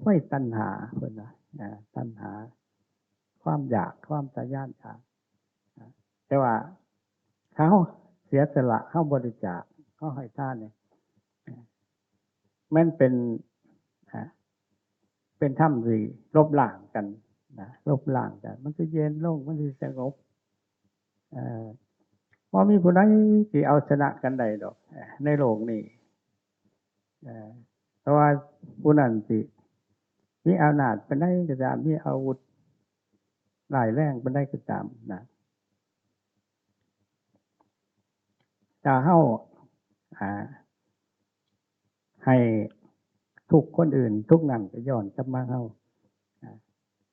ไฟตัณหา เพิ่นว่า อ่า ตัณหา ความอยาก ความทะยานอยาก อ่า แต่ว่าถ้าเฮาเสียสละ เฮาบริจาค เฮาให้ทานเนี่ย อ่า มันเป็น อ่า เป็นธรรมที่ลบล้างกันนะ ลบล้างกัน มันสิเย็นลง มันสิสงบ เอ่อ บ่มีผู้ใดสิเอาชนะกันได้ดอก เอ่อ ในโลกนี้ เอ่อ เพราะว่าผู้นั้นสิมีอำนาจปานใดก็ตาม มีอาวุธร้ายแรงปานใดก็ตามนะ ถ้าเฮา อ่า ให้ทุกข์คนอื่น ทุกข์นั้นก็ย้อนกลับมาเฮา อ่า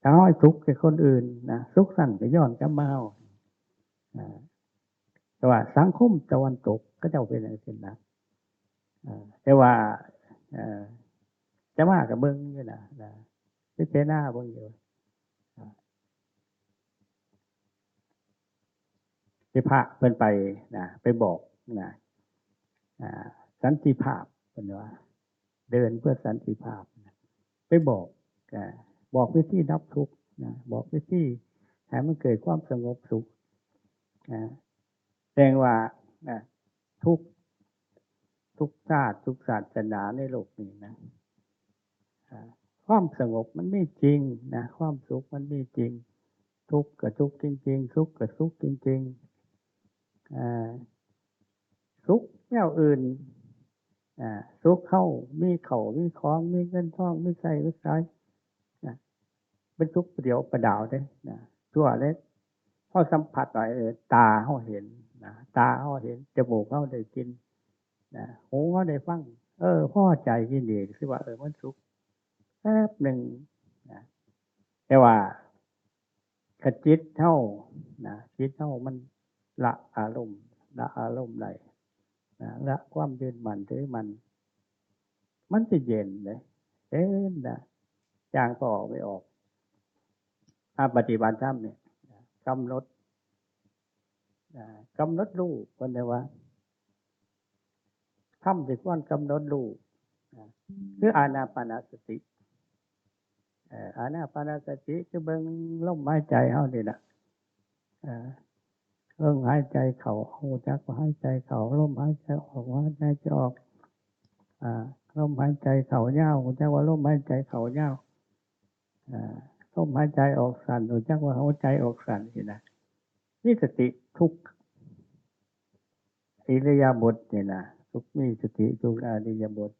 ถ้าเฮาให้สุขแก่คนอื่นนะ สุขนั้นก็ย้อนกลับมาเฮา อ่า แต่ว่าสังคมตะวันตกเขาเจ้าเป็นจั่งซี้นะ อ่า แต่ว่า เอ่อ อาตมาก็เบิ่งอยู่นะ นะ พิจารณาเบิ่งอยู่ อ่า ที่พระเพิ่นไปนะ ไปบอกนะ อ่า สันติภาพ เพิ่นว่า เดินเพื่อสันติภาพนะ ไปบอก อ่า บอกวิธีดับทุกข์นะ บอกวิธีให้มันเกิดความสงบสุขนะ แสดงว่า อ่า ทุก ทุกชาติ ทุกศาสนาในโลกนี้นะ อ่า ความสงบมันมีจริงนะ ความสุขมันมีจริง ทุกข์ก็ทุกข์จริงๆ สุขก็สุขจริงๆ อ่า สุขแนวอื่น อ่า สุขเฮามีข้าว มีของ มีเงินทอง มีใช้ มีสอย นะ เป็นสุขประเดียวประดาวเด้นะ ชั่วเลย เฮาสัมผัสหน่อย เออ ตาเฮาเห็นนะ ตาเฮาเห็น จมูกเฮาได้กลิ่นนะ หูเฮาได้ฟัง เออ พอใจยินดี คือว่า เออ มันสุขแป๊บหนึ่งนะ แต่ว่า ถ้าจิตเฮานะ จิตเฮามันละอารมณ์ ละอารมณ์ได้นะ ละความยึดมั่นถือมั่น มันสิเย็นเลย เย็นนะ อย่างก็ออกไม่ออก ถ้าปฏิบัติธรรมเนี่ย กำหนด อ่า กำหนดรู้ เพิ่นเรียกว่า ธรรมที่ควรกำหนดรู้ อ่า คืออานาปานสติ เอ่อ อานาปานสติ คือเบิ่งลมหายใจเฮานี่ล่ะ อ่า ลมหายใจเข้า รู้จักว่าหายใจเข้า ลมหายใจออก หายใจออก อ่า ลมหายใจเข้ายาว รู้จักว่าลมหายใจเข้ายาว อ่า ลมหายใจออกสั้น รู้จักว่าหัวใจออกสั้นสินะ มีสติทุกอิริยาบถนี่นะ ทุก มีสติทุกอิริยาบถ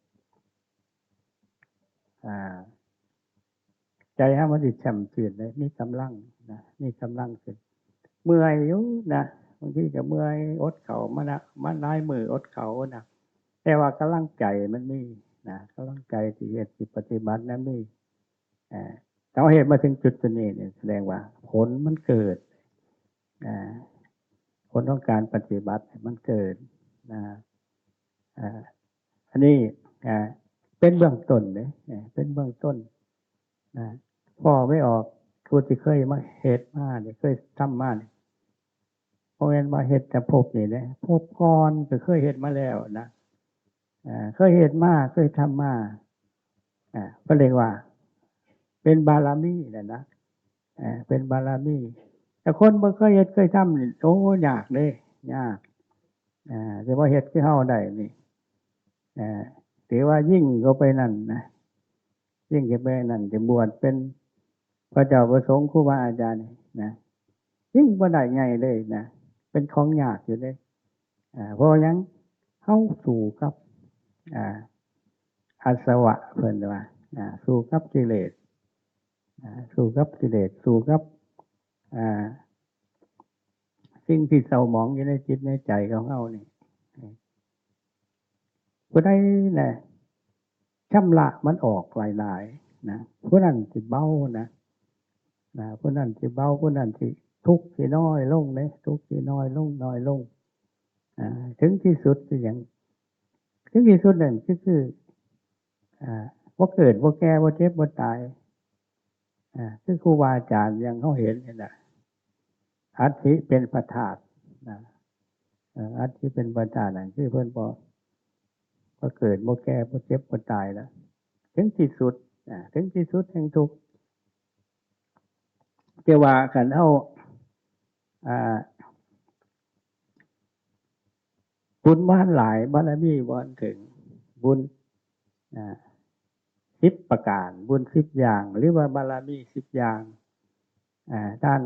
อ่า ใจเฮามันสิแจ่มชื่นเลย มีกำลังนะ มีกำลังขึ้น เมื่อยอยู่นะ บางทีก็เมื่อย อดข้าวมานะ มาหลายมื้ออดข้าวนะ แต่ว่ากำลังใจมันมีนะ กำลังใจที่เฮ็ดที่ปฏิบัตินั้นมี อ่า ถ้าเฮาเฮ็ดมาถึงจุดตัวนี้เนี่ย แสดงว่าผลมันเกิด อ่า ผลของการปฏิบัติมันเกิดนะ อ่า อันนี้ อ่า เป็นเบื้องต้นเด้ อ่า เป็นเบื้องต้นนะ พ้อไม่ออก ผู้ที่เคยมาเฮ็ดมานี่ เคยทำมานี่ บ่แม่นว่าเฮ็ดแต่ภพนี่เด้ ภพก่อนก็เคยเฮ็ดมาแล้วนะ อ่า เคยเฮ็ดมา เคยทำมา อ่า เพิ่นเรียกว่า เป็นบารมีนั่นนะ อ่า เป็นบารมี แต่คนบ่เคยเฮ็ดเคยทำนี่ โอ้ ยากเด้ ยาก อ่า สิมาเฮ็ดคือเฮาได้นี่ อ่า ถือว่ายิ่งเข้าไปนั่นนะ ยิ่งเข้าไปนั่น จะบวชเป็นพระเจ้าพระสงฆ์ครูบาอาจารย์นี่นะ ยิ่งบ่ได้ใหญ่เลยนะ เป็นของยากอยู่เลย อ่า เพราะหยัง เฮาสู้กับ อ่า อาสวะ เพิ่นว่า อ่า สู้กับกิเลส อ่า สู้กับกิเลส สู้กับ อ่า สิ่งที่เศร้าหมองอยู่ในจิตในใจของเฮานี่ ผู้ใดนะ ชำระมันออกหลายๆ นะ ผู้นั้นสิเบานะ นะ ผู้นั้นสิเบา ผู้นั้นสิทุกข์สิน้อยลงเด้ ทุกข์สิน้อยลง น้อยลง อ่า ถึงที่สุดคือหยัง ถึงที่สุดนั่นก็คือ อ่า บ่เกิด บ่แก่ บ่เจ็บ บ่ตาย อ่า คือครูบาอาจารย์อย่างเฮาเห็นนี่นะ อัฐิเป็นพระธาตุนะ เอ่อ อัฐิเป็นพระธาตุนั่นคือเพิ่นบ่ บ่เกิด บ่แก่ บ่เจ็บ บ่ตายแล้ว ถึงที่สุด อ่า ถึงที่สุดแห่งทุกข์ แต่ว่าคันเฮา อ่า บุญบ่ทันหลาย บารมีบ่ทันถึง บุญ อ่า สิบประการ บุญสิบอย่าง หรือว่าบารมีสิบอย่าง อ่า ทาน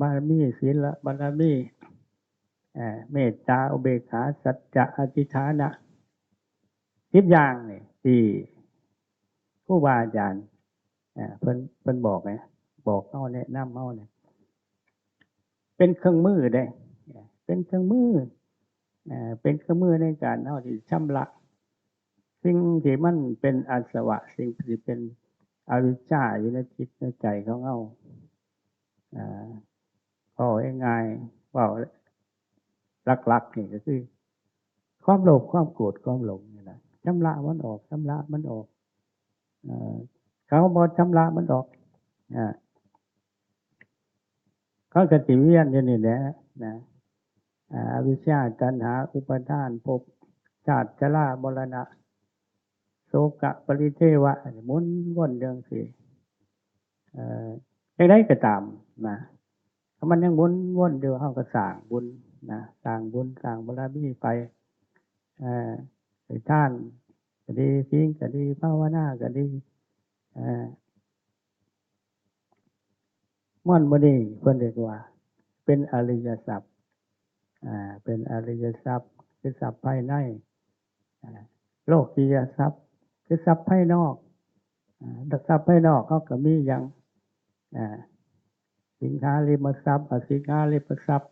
บารมี ศีลบารมี อ่า เมตตา อุเบกขา สัจจะ อธิฐานะ สิบอย่างนี่ ที่ครูบาอาจารย์ อ่า เพิ่น เพิ่นบอกไง บอกเฮา แนะนำเฮาเนี่ย เป็นเครื่องมือเด้ เป็นเครื่องมือ อ่า เป็นเครื่องมือในการเฮาที่ชำระ สิ่งที่มันเป็นอาสวะ สิ่งที่เป็นอวิชชาอยู่ในจิตในใจของเฮา อ่า เว้าง่ายๆ เว้าหลักๆ นี่ก็คือ ความโลภ ความโกรธ ความหลงนี่นะ ชำระมันออก ชำระมันออก เอ่อ เขาบ่ชำระมันออก อ่า เขาก็สิเวียนอยู่นี่แหละนะ อ่า อวิชชา ตัณหา อุปาทาน ภพ ชาติ ชรา มรณะ โศกะ ปริเทวะ หมุนวนอยู่จั่งซี้ เอ่อ จั่งใดก็ตามนะ ถ้ามันยังหมุนวนอยู่ เฮาก็สร้างบุญนะ สร้างบุญ สร้างบารมีไป เอ่อ ให้ทานก็ดี ศีลก็ดี ภาวนาก็ดี เอ่อ ม่อนบ่ดี เพิ่นเรียกว่า เป็นอริยทรัพย์ อ่า เป็นอริยทรัพย์ คือทรัพย์ภายใน อ่า โลกียทรัพย์ คือทรัพย์ภายนอก อ่า ทรัพย์ภายนอกเขาก็มีอย่าง อ่า สิงหาริมทรัพย์ อสิงหาริมทรัพย์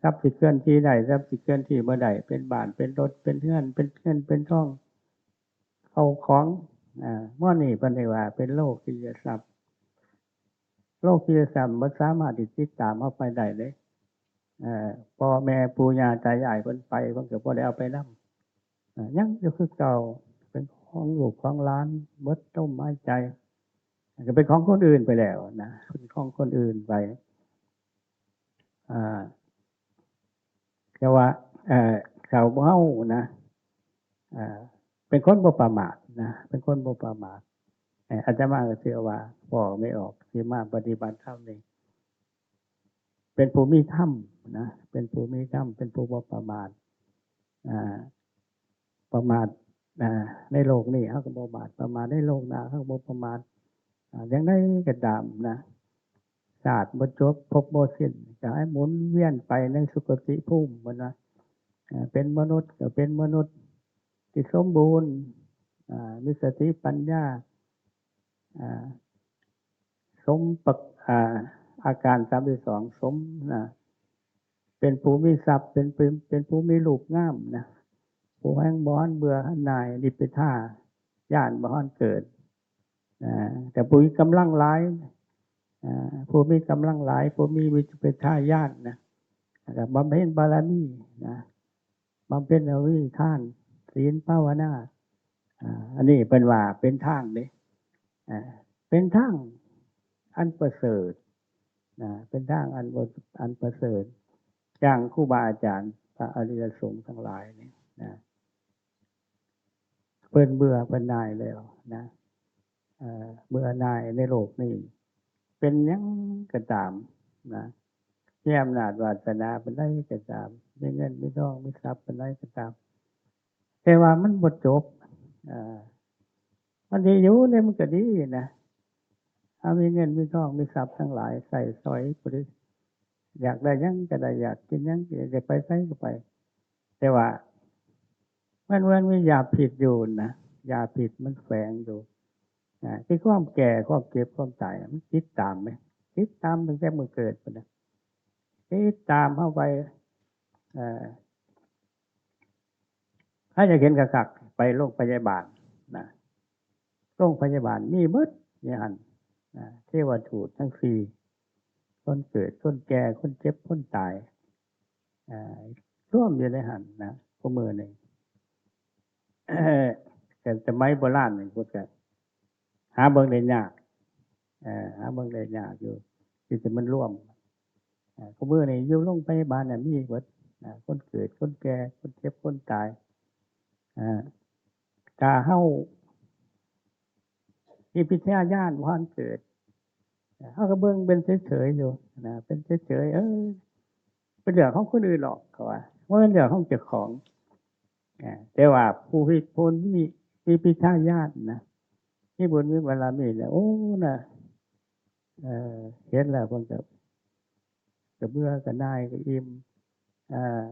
ทรัพย์ที่เคลื่อนที่ได้ ทรัพย์ที่เคลื่อนที่บ่ได้ เป็นบ้าน เป็นรถ เป็นเฮือน เป็นเงิน เป็นทอง เข้าของ อ่า หมู่นี้เพิ่นเรียกว่าเป็นโลกียทรัพย์ โลกียทรัพย์บ่สามารถที่ติดตามเฮาไปได้เด้ เอ่อ พ่อแม่ปู่ย่าตายายเพิ่นไป เพิ่นก็บ่ได้เอาไปนำ อ่า ยังอยู่คือเก่า เป็นของลูกของหลาน เบิดลมหายใจ ก็เป็นของคนอื่นไปแล้วนะ เป็นของคนอื่นไป อ่า แต่ว่า เอ่อ ชาวเฮานะ อ่า เป็นคนบ่ประมาทนะ เป็นคนบ่ประมาท เอ่อ อาตมาก็เชื่อว่า พ้อไม่ออก ที่มาปฏิบัติธรรมนี่ เป็นผู้มีธรรมนะ เป็นผู้มีธรรม เป็นผู้บ่ประมาท อ่า ประมาท อ่า ในโลกนี้เฮาก็บ่ประมาท ประมาทในโลกหน้าเฮาก็บ่ประมาท อ่า อย่างใดก็ตามนะ ชาติบ่จบ ภพบ่สิ้น ก็ให้หมุนเวียนไปในสุคติภูมิ เพิ่นว่า อ่า เป็นมนุษย์ก็เป็นมนุษย์ที่สมบูรณ์ อ่า มีสติปัญญา อ่า สมประ- อ่า อาการสามสิบสอง สมนะ เป็นผู้มีทรัพย์ เป็น- เป็น- เป็นผู้มีรูปงามนะ ผู้แห่งบ่ทันเบื่อทันหน่าย นิพพิทาญาณบ่ทันเกิด อ่า แต่ผู้มีกำลังหลาย อ่า ผู้มีกำลังหลาย ผู้มีนิพพิทาญาณนะ แล้วก็บำเพ็ญบารมีนะ บำเพ็ญบารมี ทาน ศีล ภาวนา อ่า อันนี้เพิ่นว่าเป็นทางเด้ อ่า เป็นทางอันประเสริฐนะ เป็นทางอันประ- อันประเสริฐ อย่างครูบาอาจารย์พระอริยสงฆ์ทั้งหลายนี่นะ เพิ่นเบื่อเพิ่นหน่ายแล้วนะ เอ่อ เบื่อหน่ายในโลกนี้ เป็นหยังก็ตามนะ มีอำนาจวาสนาปานใดก็ตาม มีเงินมีทองมีทรัพย์ปานใดก็ตาม แต่ว่ามันบ่จบ อ่า มันดีอยู่เนี่ย มันก็ดีนะ ถ้ามีเงินมีทองมีทรัพย์ทั้งหลายใช้สอยผู้ใดอยากได้หยังก็ได้ อยากกินหยังก็ได้ ไปไสก็ไป แต่ว่ามัน- มันมียาพิษอยู่นะ ยาพิษมันแฝงอยู่นะ คือความแก่ ความเจ็บ ความตาย มันติดตามไหม ติดตามตั้งแต่มื้อเกิดพุ้นนะ ติดตามเฮาไป เอ่อ ถ้าอยากเห็นคักๆ ไปโรงพยาบาลนะ โรงพยาบาลมีเบิดอยู่หั่นนะ เทวทูตทั้งสี่ คนเกิด คนแก่ คนเจ็บ คนตาย อ่า รวมอยู่ในหั่นนะ คู่มื้อนี้ แต่สมัยโบราณนี่พุ้นก็หาเบิ่งได้ยาก เอ่อ หาเบิ่งได้ยากอยู่ ที่สิมันรวม อ่า คู่มื้อนี้อยู่โรงพยาบาลน่ะมีเบิด อ่า คนเกิด คนแก่ คนเจ็บ คนตาย อ่า ถ้าเฮามีพิจารณาญาณบ่ทันเกิด เฮาก็เบิ่งเป็นเฉยๆอยู่นะ เป็นเฉยๆ เออ เป็นเรื่องของคนอื่นหรอก เขาว่า บ่แม่นเรื่องของเจ้าของ อ่า แต่ว่าผู้ที่- ผู้มี- มีพิจารณาญาณนะ มีบุญมีบารมีแล้ว โอ้ นะ เอ่อ เห็นแล้วเพิ่นก็- ก็เบื่อ ก็หน่าย ก็อิ่ม อ่า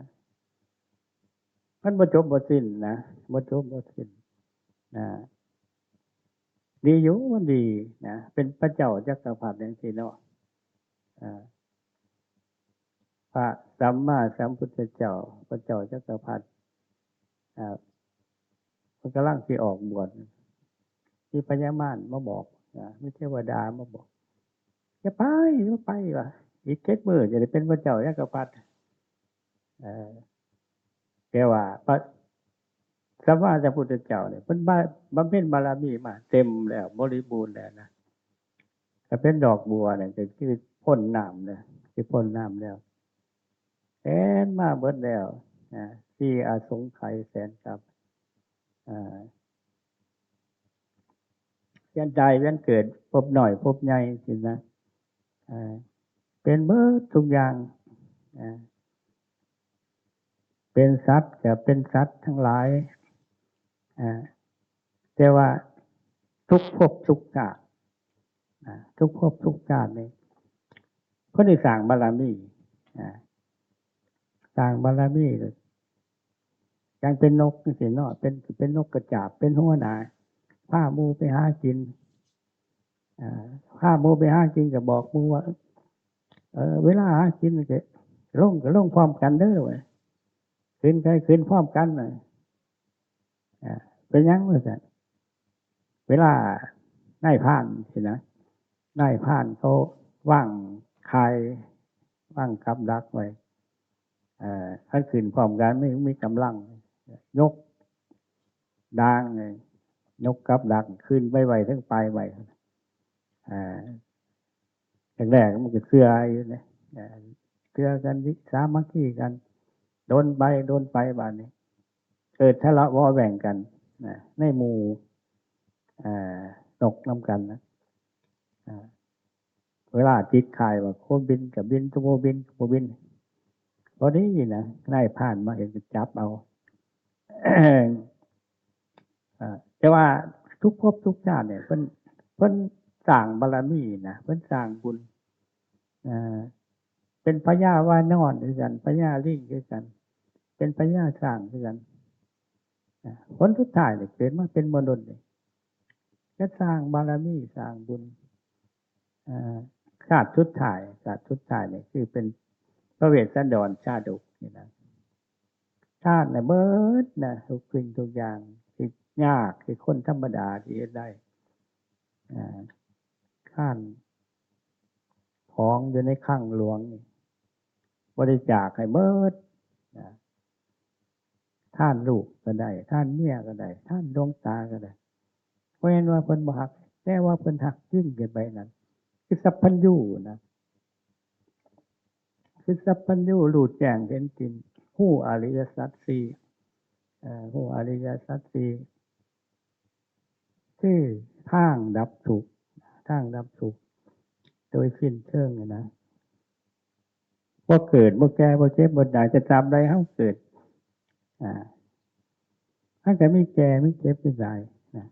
มันบ่จบบ่สิ้นนะ บ่จบบ่สิ้นนะ ดีอยู่ มันดีนะ เป็นพระเจ้าจักรพรรดิจังซี้เนาะ อ่า พระสัมมาสัมพุทธเจ้า พระเจ้าจักรพรรดิ อ่า เพิ่นกำลังสิออกบวช มีพญามารมาบอก อ่า มีเทวดามาบอก อย่าไป อย่าไป ว่า อีกเจ็ดมื้อจะได้เป็นพระเจ้าจักรพรรดิ เอ่อ แต่ว่าพระสัมมาสัมพุทธเจ้าเนี่ย เพิ่นบำ- บำเพ็ญบารมีมาเต็มแล้ว บริบูรณ์แล้วนะ ถ้าเป็นดอกบัวเนี่ย ก็คือพ่นน้ำเลย คือพ่นน้ำแล้ว แสนมาเบิดแล้วนะ สี่อสงไขยแสนกับ อ่า เวียนตายเวียนเกิด ภพน้อยภพใหญ่สินะ อ่า เป็นเบิดทุกอย่าง อ่า เป็นสัตว์ก็เป็นสัตว์ทั้งหลาย อ่า แต่ว่าทุกภพทุกชาติ อ่า ทุกภพทุกชาตินี่ เพิ่นได้สร้างบารมี อ่า สร้างบารมี จั่งเป็นนกจั่งซี้เนาะ เป็น- เป็นนกกระจาบ เป็นหัวหน้า พาหมู่ไปหากิน อ่า พาหมู่ไปหากินก็บอกหมู่ว่า เออ เวลาหากินก็ลง- ก็ลงพร้อมกันเด้อ ว่า ขึ้นก็ขึ้นพร้อมกันน่ะ อ่า เป็นหยังว่าซั่น เวลานายพรานสินะ นายพรานเขาวางข่าย วางกับดักไว้ เอ่อ คันขึ้นพร้อมกันมี- มีกำลัง ยกดางเลย ยกกับดักขึ้นไปไว้เทิงปลายไม้ อ่า แรกๆมันก็เชื่ออยู่นะ อ่า เชื่อกัน สามัคคีกัน โดนไป โดนไป บาดนี้ เกิดทะเลาะเบาะแว้งกันนะ ในหมู่ อ่า นกนำกันนะ อ่า เวลาติดข่ายว่าโควิดก็บิน โควิดก็บ่บิน พอดีนะ นายพรานมาเห็นก็จับเอา เอ่อ แต่ว่าทุกภพทุกชาติเนี่ย เพิ่น เพิ่นสร้างบารมีนะ เพิ่นสร้างบุญ เอ่อ เป็นพญาวานอนคือกัน พญาลิงคือกัน เป็นพญาช้างคือกัน อ่า ผลสุดท้ายเนี่ยเกิดมาเป็นมนุษย์เนี่ย ก็สร้างบารมี สร้างบุญ อ่า ชาติสุดท้าย ชาติสุดท้ายเนี่ยคือเป็นพระเวสสันดรชาดกนี่นะ ทานน่ะเบิดนะ ทุกสิ่งทุกอย่างที่ยากที่คนธรรมดาที่เฮ็ดได้ อ่า ทานของอยู่ในคลังหลวงนี่ บริจาคให้เบิดนะ ทานลูกก็ได้ ทานเมียก็ได้ ทานดวงตาก็ได้ เพราะเห็นว่าเพิ่นบ่ฮัก แต่ว่าเพิ่นฮักยิ่งเกินไปนั้น คือสัพพัญญูนะ คือสัพพัญญู รู้แจ้งเห็นจริง ฮู้อริยสัจสี่ เอ่อ ฮู้อริยสัจสี่ คือทางดับทุกข์ ทางดับทุกข์ โดยสิ้นเชิงนะ บ่เกิด บ่แก่ บ่เจ็บ บ่ตาย แต่ตราบใดเฮาเกิด อ่า มันก็มีแก่ มีเจ็บ มีตายนะ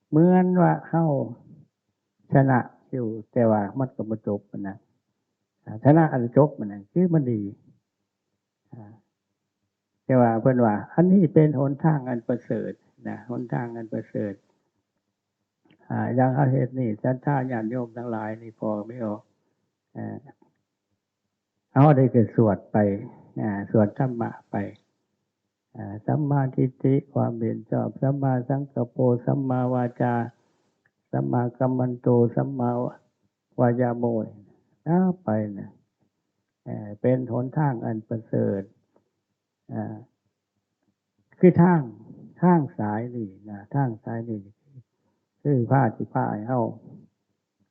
เหมือนว่าเฮาชนะอยู่ แต่ว่ามันก็บ่จบนะ อ่า ชนะอันจบมันนะ คือมันดี อ่า แต่ว่าเพิ่นว่า อันนี้เป็นหนทางอันประเสริฐนะ หนทางอันประเสริฐ อ่า อย่างเฮาเฮ็ดนี่ ศรัทธาญาติโยมทั้งหลายนี่ พ่อแม่ออก อ่า เฮาได้ก็สวดไป อ่า สวดธรรมะไป อ่า สัมมาทิฏฐิ ความเห็นชอบ สัมมาสังกัปโป สัมมาวาจา สัมมากัมมันโต สัมมาวายาโม นะ ไปนะ เอ่อ เป็นหนทางอันประเสริฐ อ่า คือทาง ทางสายนี่นะ ทางสายนี่ คือพาสิพาให้เฮา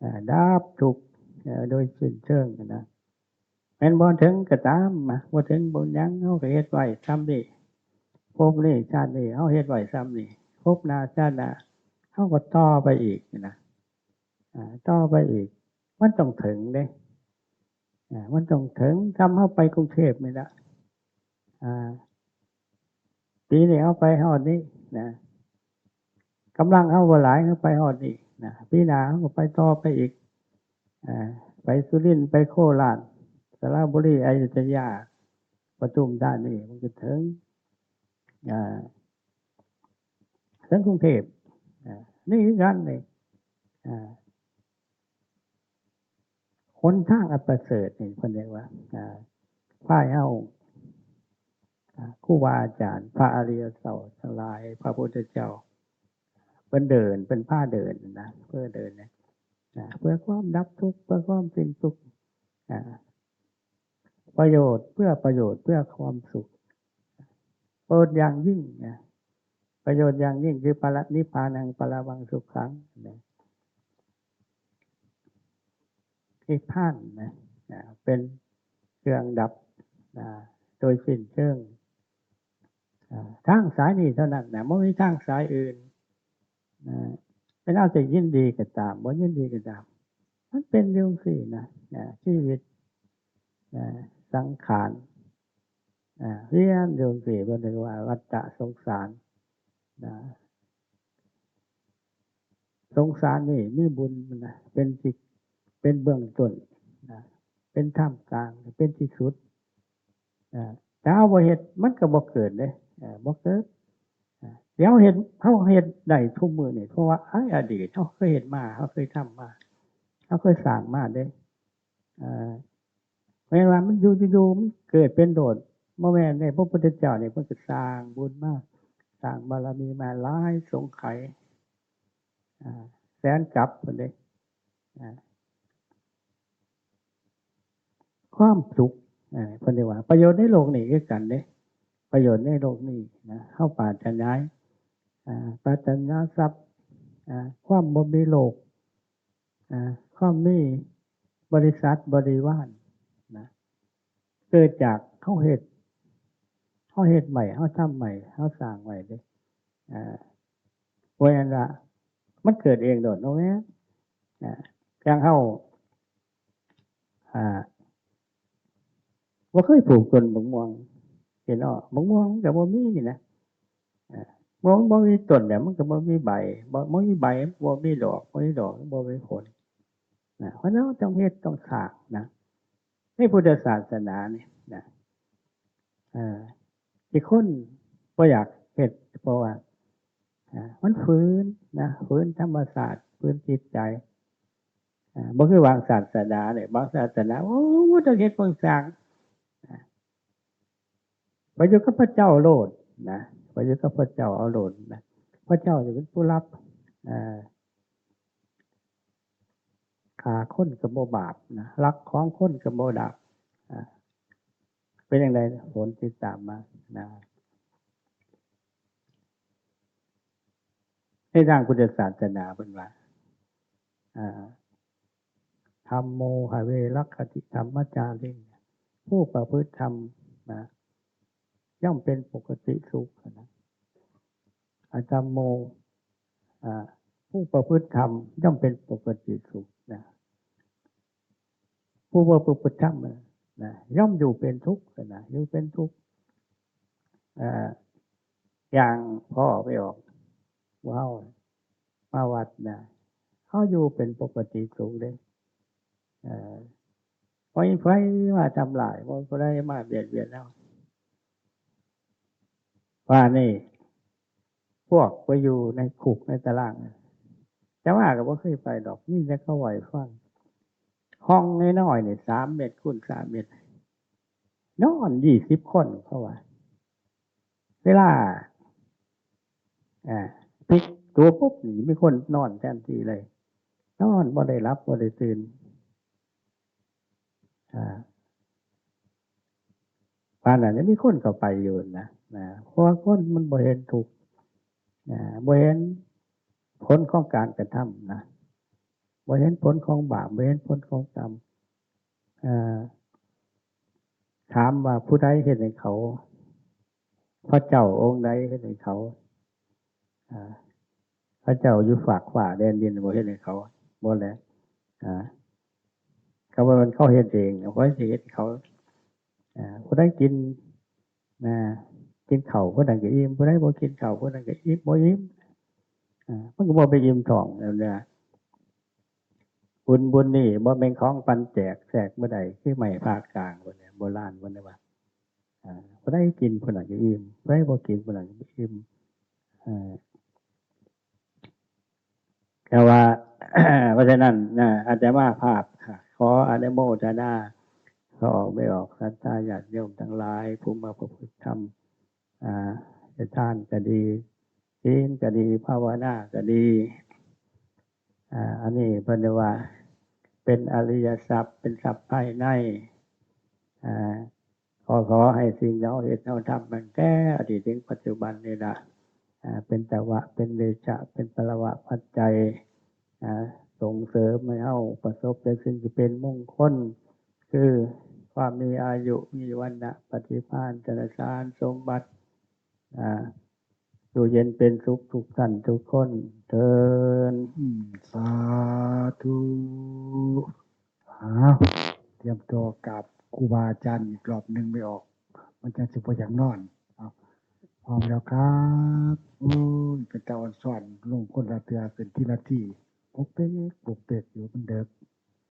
อ่า ดับทุกข์ เอ่อ โดยสิ้นเชิงนะ แม่นบ่ถึงก็ตามนะ บ่ถึงบ่หยัง เฮาก็เฮ็ดไว้ส่ำนี้ ภพนี้ชาตินี้ เฮาเฮ็ดไว้ส่ำนี้ ภพหน้าชาติหน้า เฮาก็ต่อไปอีกนะ อ่า ต่อไปอีก มันต้องถึงเด้ อ่า มันต้องถึง ส่ำเฮาไปกรุงเทพฯนี่ละ อ่า ปีนี้เฮาไปฮอดนี้นะ กำลังเฮาบ่หลาย เฮาไปฮอดนี้นะ ปีหน้าเฮาก็ไปต่อไปอีก อ่า ไปสุรินทร์ ไปโคราช สระบุรี อยุธยา ปทุมธานี มันก็ถึง อ่า ถึงกรุงเทพฯ อ่า นี่คือกันนี่ อ่า หนทางอันประเสริฐนี่เพิ่นเรียกว่า อ่า พาให้เฮา อ่า ครูบาอาจารย์ พระอริยเจ้าทั้งหลาย พระพุทธเจ้า เพิ่นเดิน เพิ่นพาเดินนะ เพื่อเดินนะ อ่า เพื่อความดับทุกข์ เพื่อความสิ้นทุกข์ อ่า ประโยชน์ เพื่อประโยชน์ เพื่อความสุข ประโยชน์อย่างยิ่งนะ ประโยชน์อย่างยิ่งคือ ปรนิพพานัง ปรมังสุขังนะ นิพพานนะ อ่า เป็นเครื่องดับ อ่า โดยสิ้นเชิง อ่า ทางสายนี้เท่านั้นนะ บ่มีทางสายอื่นนะ เป็นเอาแต่ยินดีก็ตาม บ่ยินดีก็ตาม มันเป็นอยู่จั่งซี้นะ อ่า ชีวิต อ่า สังขาร อ่า เวียนอยู่จั่งซี้ เพิ่นเรียกว่าวัฏฏะสงสารนะ สงสารนี่มีบุญนะ เป็นที่ เป็นเบื้องต้นนะ เป็นท่ามกลาง เป็นที่สุด อ่า ถ้าเฮาบ่เฮ็ด มันก็บ่เกิดเด้ อ่า บ่เกิด อ่า เดี๋ยวเฮ็ด เฮาเฮ็ดได้ทุกมื้อนี่ เพราะว่า อ้าย อดีตเฮาเคยเฮ็ดมา เฮาเคยทำมา เฮาเคยสร้างมาเด้ อ่า แม่นว่ามันอยู่ อยู่ๆ มันเกิดเป็นโลด บ่แม่นเด้ พระพุทธเจ้านี่เพิ่นก็สร้างบุญมา สร้างบารมีมาหลายสงไขย อ่า แสนกัปพุ้นเด้ อ่า ความสุข อ่า เพิ่นเรียกว่า ประโยชน์ในโลกนี้คือกันเด้ ประโยชน์ในโลกนี้นะ เฮาปรารถนา อ่า ปรารถนาทรัพย์ อ่า ความบ่มีโรค อ่า ความมีบริษัทบริวารนะ เกิดจากเฮาเฮ็ด เฮาเฮ็ดไว้ เฮาทำไว้ เฮาสร้างไว้เด้ อ่า เพราะฉะนั้นว่า มันเกิดเองโดด บ่แม่น อ่า อย่างเฮา อ่า บ่เคยปลูกต้นบักม่วง เห็นอ้อ บักม่วงมันก็บ่มีนะ อ่า บ่ บ่มีต้นเนี่ย มันก็บ่มีใบ บ่ บ่มีใบ มันก็บ่มีดอก บ่มีดอก มันก็บ่มีผล นะ เพราะฉะนั้นต้องเฮ็ด ต้องสร้างนะ ในพุทธศาสนาเนี่ยนะ เอ่อ ที่คนบ่อยากเฮ็ด เพราะว่า อ่า มันฝืนนะ ฝืนธรรมชาติ ฝืนจิตใจ อ่า บ่คือบางศาสนาเนี่ย บางศาสนา โอ้ บ่ต้องเฮ็ด บ่ต้องสร้าง อ่า ไปอยู่กับพระเจ้าโลดนะ ไปอยู่กับพระเจ้าเอาโลดนะ พระเจ้าจะเป็นผู้รับ อ่า ฆ่าคนก็บ่บาปนะ ลักของคนก็บ่บาป อ่า เป็นจั่งใด ผลที่ตามมานะ ในทางพุทธศาสนาเพิ่นว่า อ่า ธัมโม หะเว รักขติ ธัมมาจาริง ผู้ประพฤติธรรมนะ ย่อมเป็นปกติสุขนะ อะธัมโม อ่า ผู้ประพฤติธรรมย่อมเป็นปกติสุขนะ ผู้บ่ประพฤติธรรมนะ ย่อมอยู่เป็นทุกข์นะ อยู่เป็นทุกข์ อ่า อย่างพ่อไปออก ว้าว มาวัดนะ เขาอยู่เป็นปกติสุขเลย เอ่อ บ่มีไผมาทำลาย บ่มีผู้ใดมาเบียดเบียนเรา ว่านี่ พวกไปอยู่ในคุกในตารางนะ แต่ว่าก็บ่เคยไปดอก มีแต่เขาเว้าให้ฟัง ห้องน้อยๆนี่ สามเมตรคูณสามเมตร นอนยี่สิบคนเขาว่า เวลา อ่า พลิกตัวปุ๊บนี่มีคนนอนแทนที่เลย นอนบ่ได้หลับบ่ได้ตื่น อ่า ปานนั้นยังมีคนเข้าไปอยู่นะ นะ เพราะว่าคนมันบ่เห็นทุกข์ นะ บ่เห็นผลของการกระทำนะ บ่เห็นผลของบาป บ่เห็นผลของกรรม เอ่อ ถามว่าผู้ใดเฮ็ดให้เขา พระเจ้าองค์ใดเฮ็ดให้เขา อ่า พระเจ้าอยู่ฟากฟ้าแดนดินบ่เฮ็ดให้เขา บ่แหละ อ่า ก็ว่ามันเขาเฮ็ดเอง เขาสิเฮ็ดให้เขา อ่า ผู้ใดกิน นะ กินข้าวผู้นั้นก็อิ่ม ผู้ใดบ่กินข้าวผู้นั้นก็อิ่ม บ่อิ่ม อ่า มันก็บ่ไปอิ่มท้องนั่นแหละ บุญ บุญนี่บ่แม่นของปันแจกแจกบ่ได้ คือไม้พระกลางพุ้นแหละ โบราณเพิ่นว่า อ่า ผู้ใดกินผู้นั้นก็อิ่ม ผู้ใดบ่กินผู้นั้นก็บ่อิ่ม อ่า แต่ว่า เพราะฉะนั้นนะ อาตมาภาพขออนุโมทนา ขอออกไม่ออกศรัทธาญาติโยมทั้งหลาย ผู้มาประพฤติธรรม อ่า ให้ทานก็ดี ศีลก็ดี ภาวนาก็ดี อ่า อันนี้เพิ่นเรียกว่าเป็นอริยทรัพย์ เป็นทรัพย์ภายใน อ่า ขอ ขอให้สิ่งที่เฮาเฮ็ดเฮาทำตั้งแต่อดีตถึงปัจจุบันนี่ล่ะ อ่า เป็นตวะ เป็นเดชะ เป็นพลวะปัจจัย อ่า ส่งเสริมให้เฮาประสบแต่สิ่งที่เป็นมงคล คือความมีอายุ มีวรรณะ ปฏิภาณ ธนสาร สมบัติ อ่า อยู่เย็นเป็นสุขทุกท่านทุกคนเทอญ อืม สาธุ อ้าว เตรียมตัวกราบครูบาอาจารย์อีกรอบหนึ่งไม่ออก มันจั่งสิบ่อยากนอน เอา พร้อมแล้วครับ โอ้ย เป็นตาอ่อนซ้อน ลงคนละเทื่อ ขึ้นทีละที ปกเป๊ก ปกเป๊กอยู่ มันเดิก